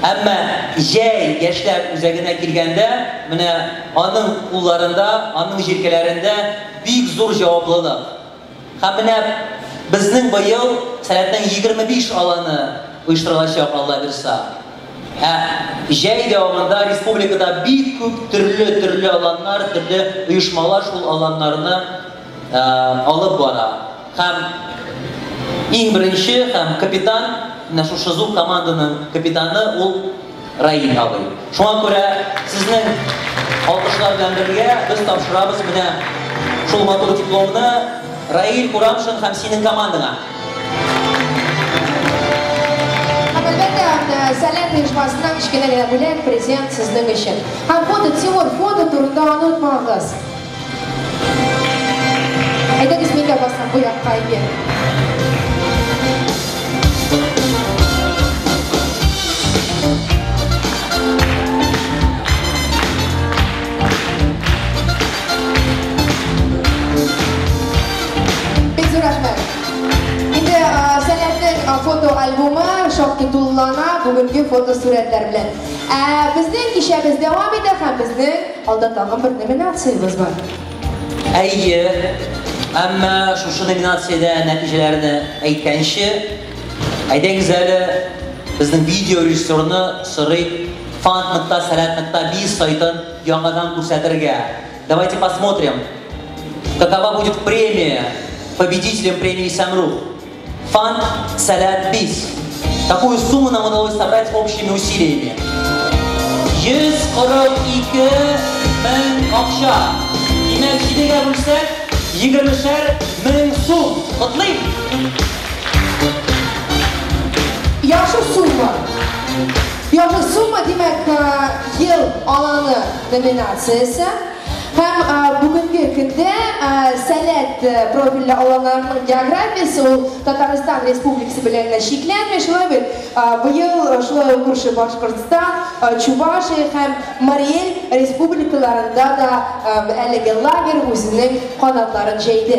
Әмма җәй яшьләр үзәгенә килгәндә, менә аның кулларында, аның җилкәләрендә бик зур җаваплылык. Һәм менә безнең быел Сәләтнең 25 аланы оештырылачак, Алла бирса. Ә җәй дәвамында республикада бик күп төрле-төрле аланнар, төрле оешмалар шул аланнарны алып бара. Һәм иң беренче һәм капитан, менә шушы зур команданың капитаны ул Раил абый. Шуңа күрә сезнең алкышлар белән бергә без тапшырабыз менә шул матур дипломны Раил Курамшин һәм синең командаңа. Сәләт оешмасыннан кечкенә генә бүләк, презент сезнең өчен. Һәм фото, Тимур, фото турында онытмагыз. Әйдәгез, мин дә басам бу якка, әйе. Бик зур рәхмәт. Инде Сәләтнең фотоальбомы шактый тулылана бүгенге фотосурәтләр белән. Ә безнең кичәбез дәвам итә һәм безнең алда тагын бер номинациябез бар. Әйе, әмма шушы номинациядә нәтиҗәләрне әйткәнче, әйдәгез әле безнең видео режиссерны сорыйк fund.salat.biz сайтын яңадан күрсәтергә. Давайте посмотрим, какова будет премия победителям премии «Самрух». Фанд Сәләт Биз. Какую сумму нам удалось собрать общими усилиями? 142 мең акча. Димәк, җидегә бүлсәк, 20 мең сум. Котлыйм! Яхшы сумма. Яхшы сумма, димәк, ел аланы номинациясе. Һәм бүгенге көндә Сәләт профильле аланнарының географиясе ул Татарстан Республикасы белән генә чикләнми, шулай бит. Быел шулай ук күрше Башкортстан, Чувашия һәм Марий Эл республикаларында да әлеге лагерь үзенең канатларын җәйде.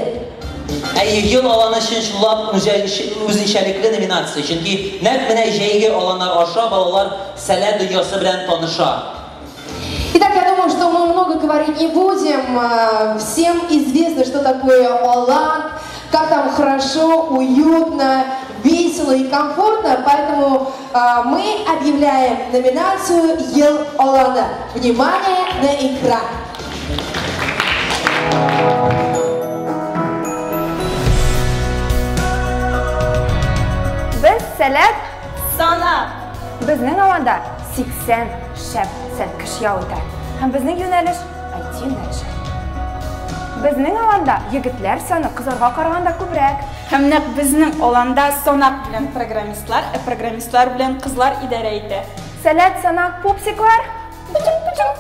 Әйе, ел аланы чын-чынлап үзенчәлекле номинация, чөнки нәкъ менә җәйге аланнар аша балалар Сәләт дөньясы белән таныша. Итак, я думаю, что мы много говорить не будем. Всем известно, что такое алан, как там хорошо, уютно, весело и комфортно. Поэтому мы объявляем номинацию «Ел аланы». Внимание на экран! Без Сәләт Сана. Безнең аланда 80 шәп сәлкеш ял итә. Һәм безнең юнәлеш IT юнәлеше. Безнең аланда егетләр саны кызларга караганда күбрәк. Һәм нәкъ безнең аланда санак белән программистлар, ә программистлар белән кызлар идарә итә. Сәләт санак пупсиклар. Пучум-пучум.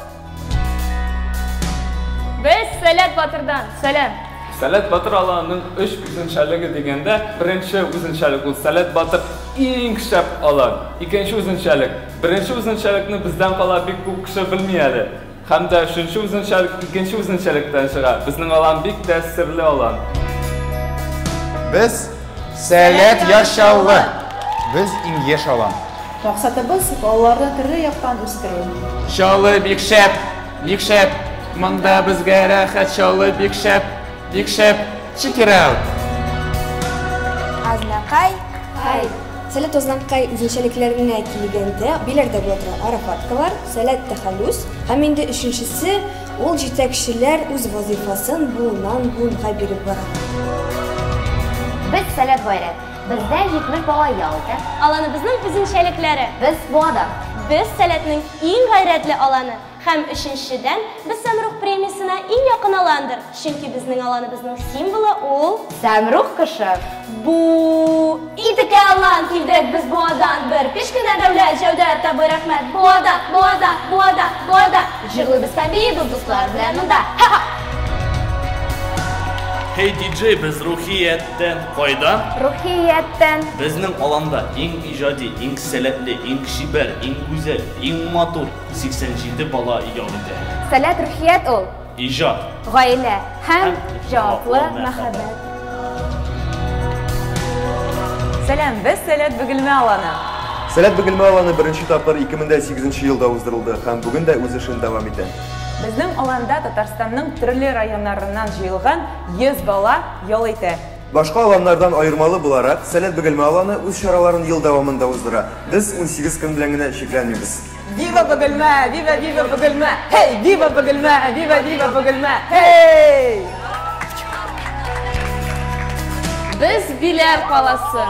Без Сәләт Батырдан. Сәлам. Сәләт Батыр аланының өч үзенчәлеге дигәндә, беренче үзенчәлек ул Сәләт Батыр иң шәп алан. Икенче үзенчәлек. Беренче үзенчәлекне бездән кала бик күп кеше белми әле. Һәм дә өченче үзенчәлек икенче үзенчәлектән чыга. Безнең алан бик тә серле алан. Без Сәләт Яр Чаллы. Без иң яшь алан. Максатыбыз балаларны төрле яктан үстерү. Чаллы бик шәп, бик шәп. Монда безгә рәхәт, Чаллы бик шәп, бик шәп. Check it out. Азнакай, хай. Сәләт Азнакай үзенчәлекләренә килгәндә, Биләрдә була торган арафаткалар, Сәләт тәхәллүс һәм инде өченчесе ул җитәкчеләр үз вазыйфасын буыннан буынга биреп бара. Без Сәләт Гайрәт. Бездә 70 бала ял итә. Аланыбызның үзенчәлекләре. Без Буада. Без Сәләтнең иң гайрәтле аланы. Һәм өченчедән, без Сәмрух премиясенә иң якын аландыр. Чөнки безнең аланыбызның символы ул Сәмрух кышы. Бу итекә алан килдек без Буадан бер кечкенә дәүләт Җәүдәт абый рәхмәт. Буада, Буада, Буада, Буада. Җырлыйбыз һәм биибез дуслар белән монда. Ха-ха! Hey диджей, без рухияттән кайдан? Рухияттән. Безнең аланда иң иҗади, иң сәләтле, иң чибәр, иң гүзәл, иң матур 87 бала ял итә. Сәләт рухият ул. Иҗат. Гаилә һәм җаваплы мәхәббәт. Сәлам, без Сәләт Бөгелмә аланы. Сәләт Бөгелмә аланы беренче тапкыр 2008 елда уздырылды һәм бүген дә үз эшен дәвам итә. Безнең аланда Татарстанның төрле районнарыннан җыелган 100 бала ял итә. Башка аланнардан аермалы буларак, Сәләт Бөгелмә аланы үз чараларын ел дәвамында уздыра. Без 18 көн белән генә чикләнмибез. Вива Бөгелмә, вива, вива Бөгелмә, хей, вива Бөгелмә, вива, вива Бөгелмә, хей! Без Биләр каласы.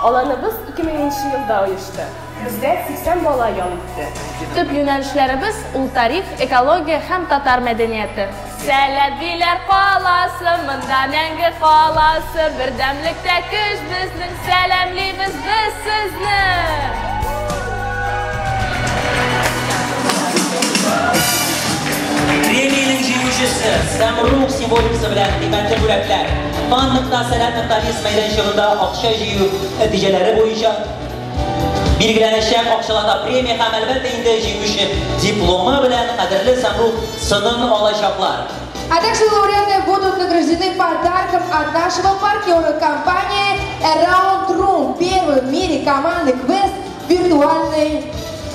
Аланыбыз 2000 елда оешты. Бездә 80 бала ял итте. Төп юнәлешләребез ул тарих, экология һәм татар мәдәнияте. Сәләт Биләр каласы, монда мәңге каласы, бердәмлектә көч безнең, сәламлибез без сезне. Һәрберсе Сәмрух символикасы белән кыйммәтле бүләкләр. Фан.Сәләт.Биз мәйданчыгында акча җыю нәтиҗәләре буенча билгеләнәчәк акчалата премия һәм әлбәттә инде җиңүче дипломы белән кадерле Сәмрух сынын алачаклар. А также лауреаты будут награждены подарком от нашего партнера компании Around Room, первой в мире команды квест виртуальной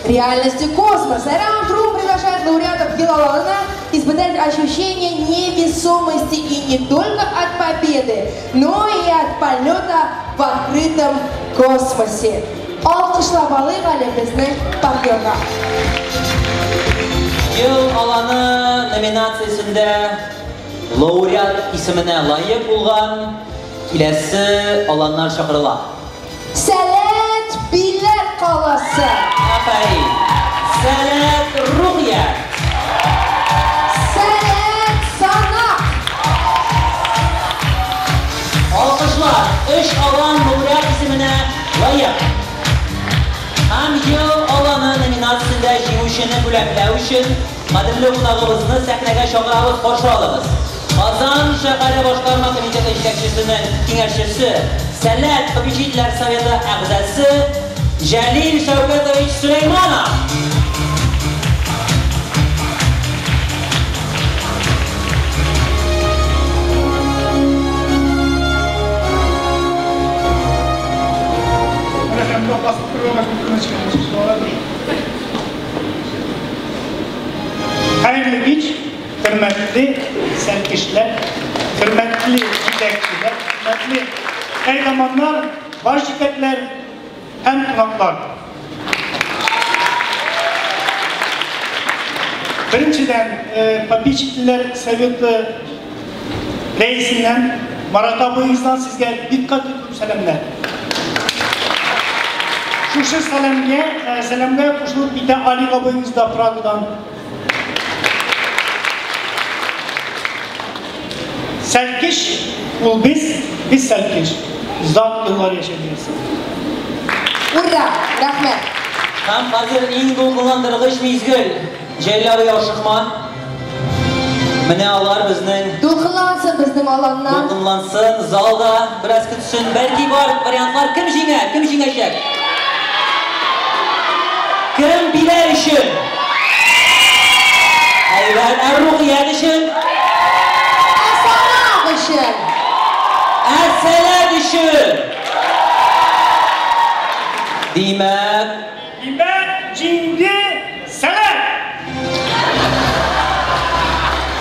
реальности космос. Around Room приглашает лауреатов Ел аланы испытать ощущение невесомости и не только от победы, но и от полета в открытом космосе. Алкышлап алыйк әле безнең партнерга. Ел аланы номинациясендә лауреат исеменә лаек булган киләсе аланнар чакырыла. Сәләт Биләр каласы. Афәрин. Сәләт Рухият. Сәләт Санак. Алкышлар, өч алан лауреат исеменә лаек. Һәм Ел аланы номинациясендә җиңүчене бүләкләү өчен кадерле кунагыбызны сәхнәгә чакырабыз, каршы алыгыз. Казан шәһәре башкарма комитеты җитәкчесенең киңәшчесе, Сәләт попечительләр советы әгъзасы Җәлил Шәүкәтович Сөләйманов. Хәерле кич, хөрмәтле сәлкешләр, хөрмәтле җитәкчеләр, хөрмәтле әйдаманнар, баш җитәкләр һәм кунаклар. Беренчедән, попечительләр советы рәисеннән Марат абыегыздан сезгә бик каты күп сәламнәр. Шушы сәламгә кушылып китә Алик абыегыз да Прагадан. Сәлкеш ул без, без сәлкеш. Озак еллар яшәдегез. Ура! Рәхмәт! Һәм хәзер иң дулкынландыргыч мизгел. Җәлил абый, ашыкма. Менә алар безнең Дулкынлансын безнең аланнар. Дулкынлансын, залда бераз көтсен. Бәлки бар вариантлар. Кем җиңә? Кем җиңәчәк? Кем Биләр өчен? Әйбәт, ә Рухият өчен? Ә Санак өчен? Ә Сәләт өчен? Димәк, Димәк, җиңде Сәләт!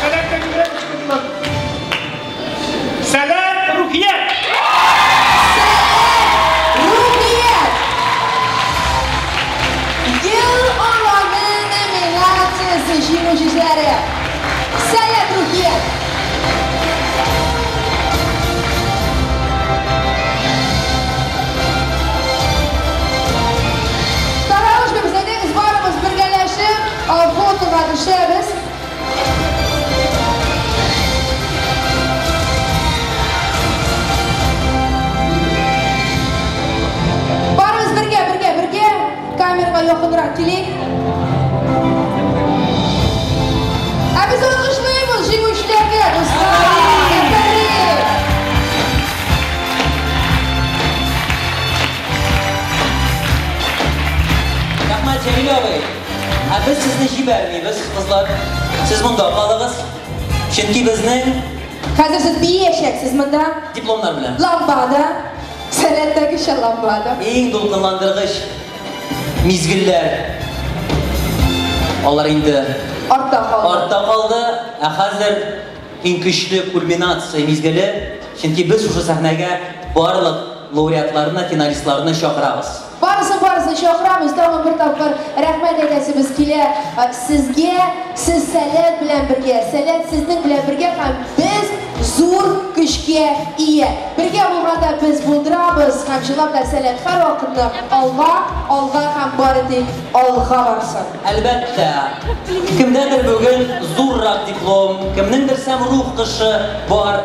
Сәләт тәкъдиргә кычкырдылар. Сәләт Рухият! Рухият! Ел аланы номинациясе җиңүчеләре. Сәләт Рухият! Таралышмыйбыз, әйдәгез барыбыз бергәләшеп фотога төшәбез. Барыбыз бергә, бергә, бергә. Камерага якынрак килик. Ә без алкышлыйбыз җиңүчеләргә, дуслар. Афәрин! Рәхмәт, Җәлил абый. Ә без сезне җибәрмибез, кызлар. Сез монда калыгыз. Чөнки безнең Хәзер сез биячәксез монда. дипломнар белән. Ламбада. Сәләттәгечә ламбада. Иң дулкынландыргыч мизгелләр. Алар инде артта калды. Артта калды. Ә хәзер иң көчле кульминация мизгеле. Чөнки без шушы сәхнәгә барлык лауреатларны, финалистларны чакырабыз. Барысын, барысын чакырабыз. Тагын бер тапкыр рәхмәт әйтәсебез килә сезгә. Сез Сәләт белән бергә, Сәләт сезнең белән бергә һәм без зур көчкә ия. Бергә булганда без булдырабыз һәм чынлап та Сәләт һәрвакытны алга, алга һәм бары тик алга барсын. Әлбәттә, кемдәдер бүген зуррак диплом, кемнеңдер сәмрух кошы бар.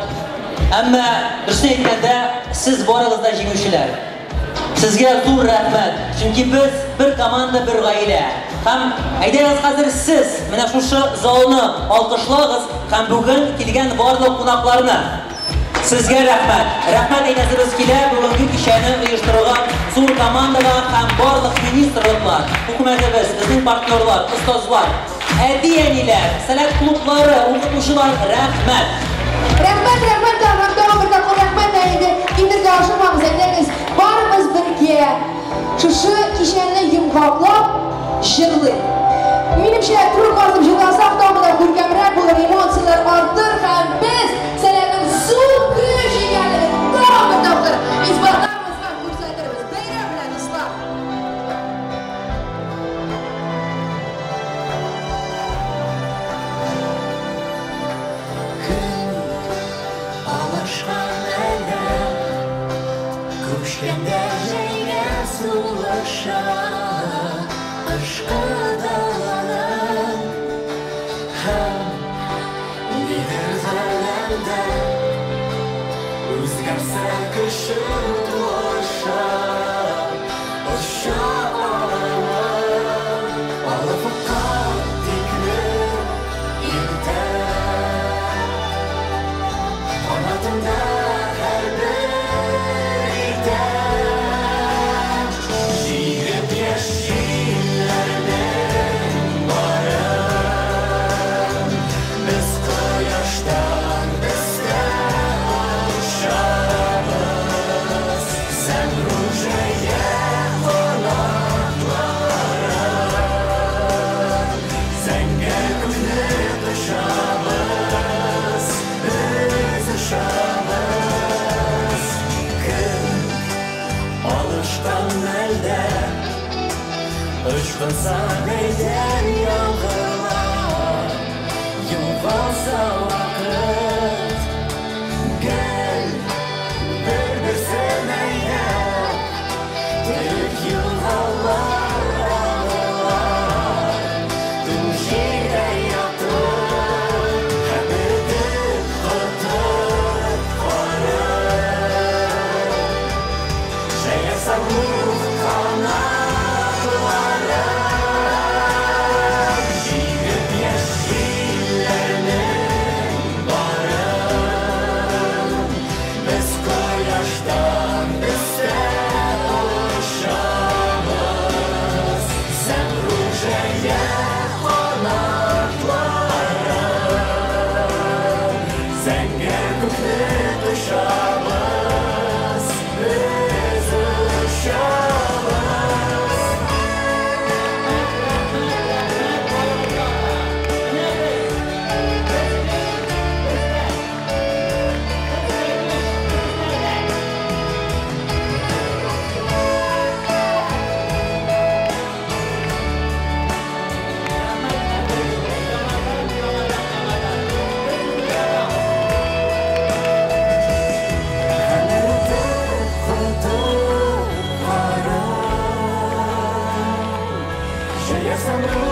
Әмма дөресен әйткәндә, сез барыгыз да җиңүчеләр. Сезгә зур рәхмәт, чөнки без бер команда, бер гаилә. Һәм әйдәгез хәзер сез менә шушы залны алкышлагыз һәм бүген килгән барлык кунакларны. Сезгә рәхмәт. Рәхмәт әйтәсебез килә бүгенге кичәне оештырган зур командага һәм барлык министрлыклар, хөкүмәтебез, безнең партнерлар, остазлар, әти-әниләр, Сәләт клублары, укытучылар, рәхмәт. Рәхмәт, рәхмәт, һәм тагын бер тапкыр рәхмәт. Ә инде китәргә ашыкмагыз, әйдәгез, барыбыз бергә шушы кичәне йомгаклап җырлыйк. Минемчә, туры басып җырласак, тагын да күркәмрәк булыр, эмоцияләр артыр һәм без Сәләтнең зур көч икәнлеген тагын бер тапкыр исбатларбыз һәм күрсәтербез. Бәйрәм белән, дуслар! Алышкан әллә, күчкәндә җәйгә сулыша, кышкы даланың һәм нидер галәмдә үзгәрсә кеше тулыша, оча алам офыкка тикле илтә. Канатымда һәрбер иртә җигеп яшь җилләрнең барын, без кояштан өстә очабыз, зәмрүҗәя канатларын, зәңгәр күкне кочабыз, без очабыз. Көн алышкан мәлдә ычкынса бәйдән яңгырлар, югалса вакыт, гел бер-берсен әйдәп, төп елгалар агылар, туң җирдә ятып, һәм эретеп котып карын, җәя саңлык канатларын, җигеп яшь җилләрнең барын, без кояштан өстә очабыз, зәмрүҗәя канатларын, зәңгәр күкне кочабыз, без очабыз. Һәм котып карын, җәя самрук.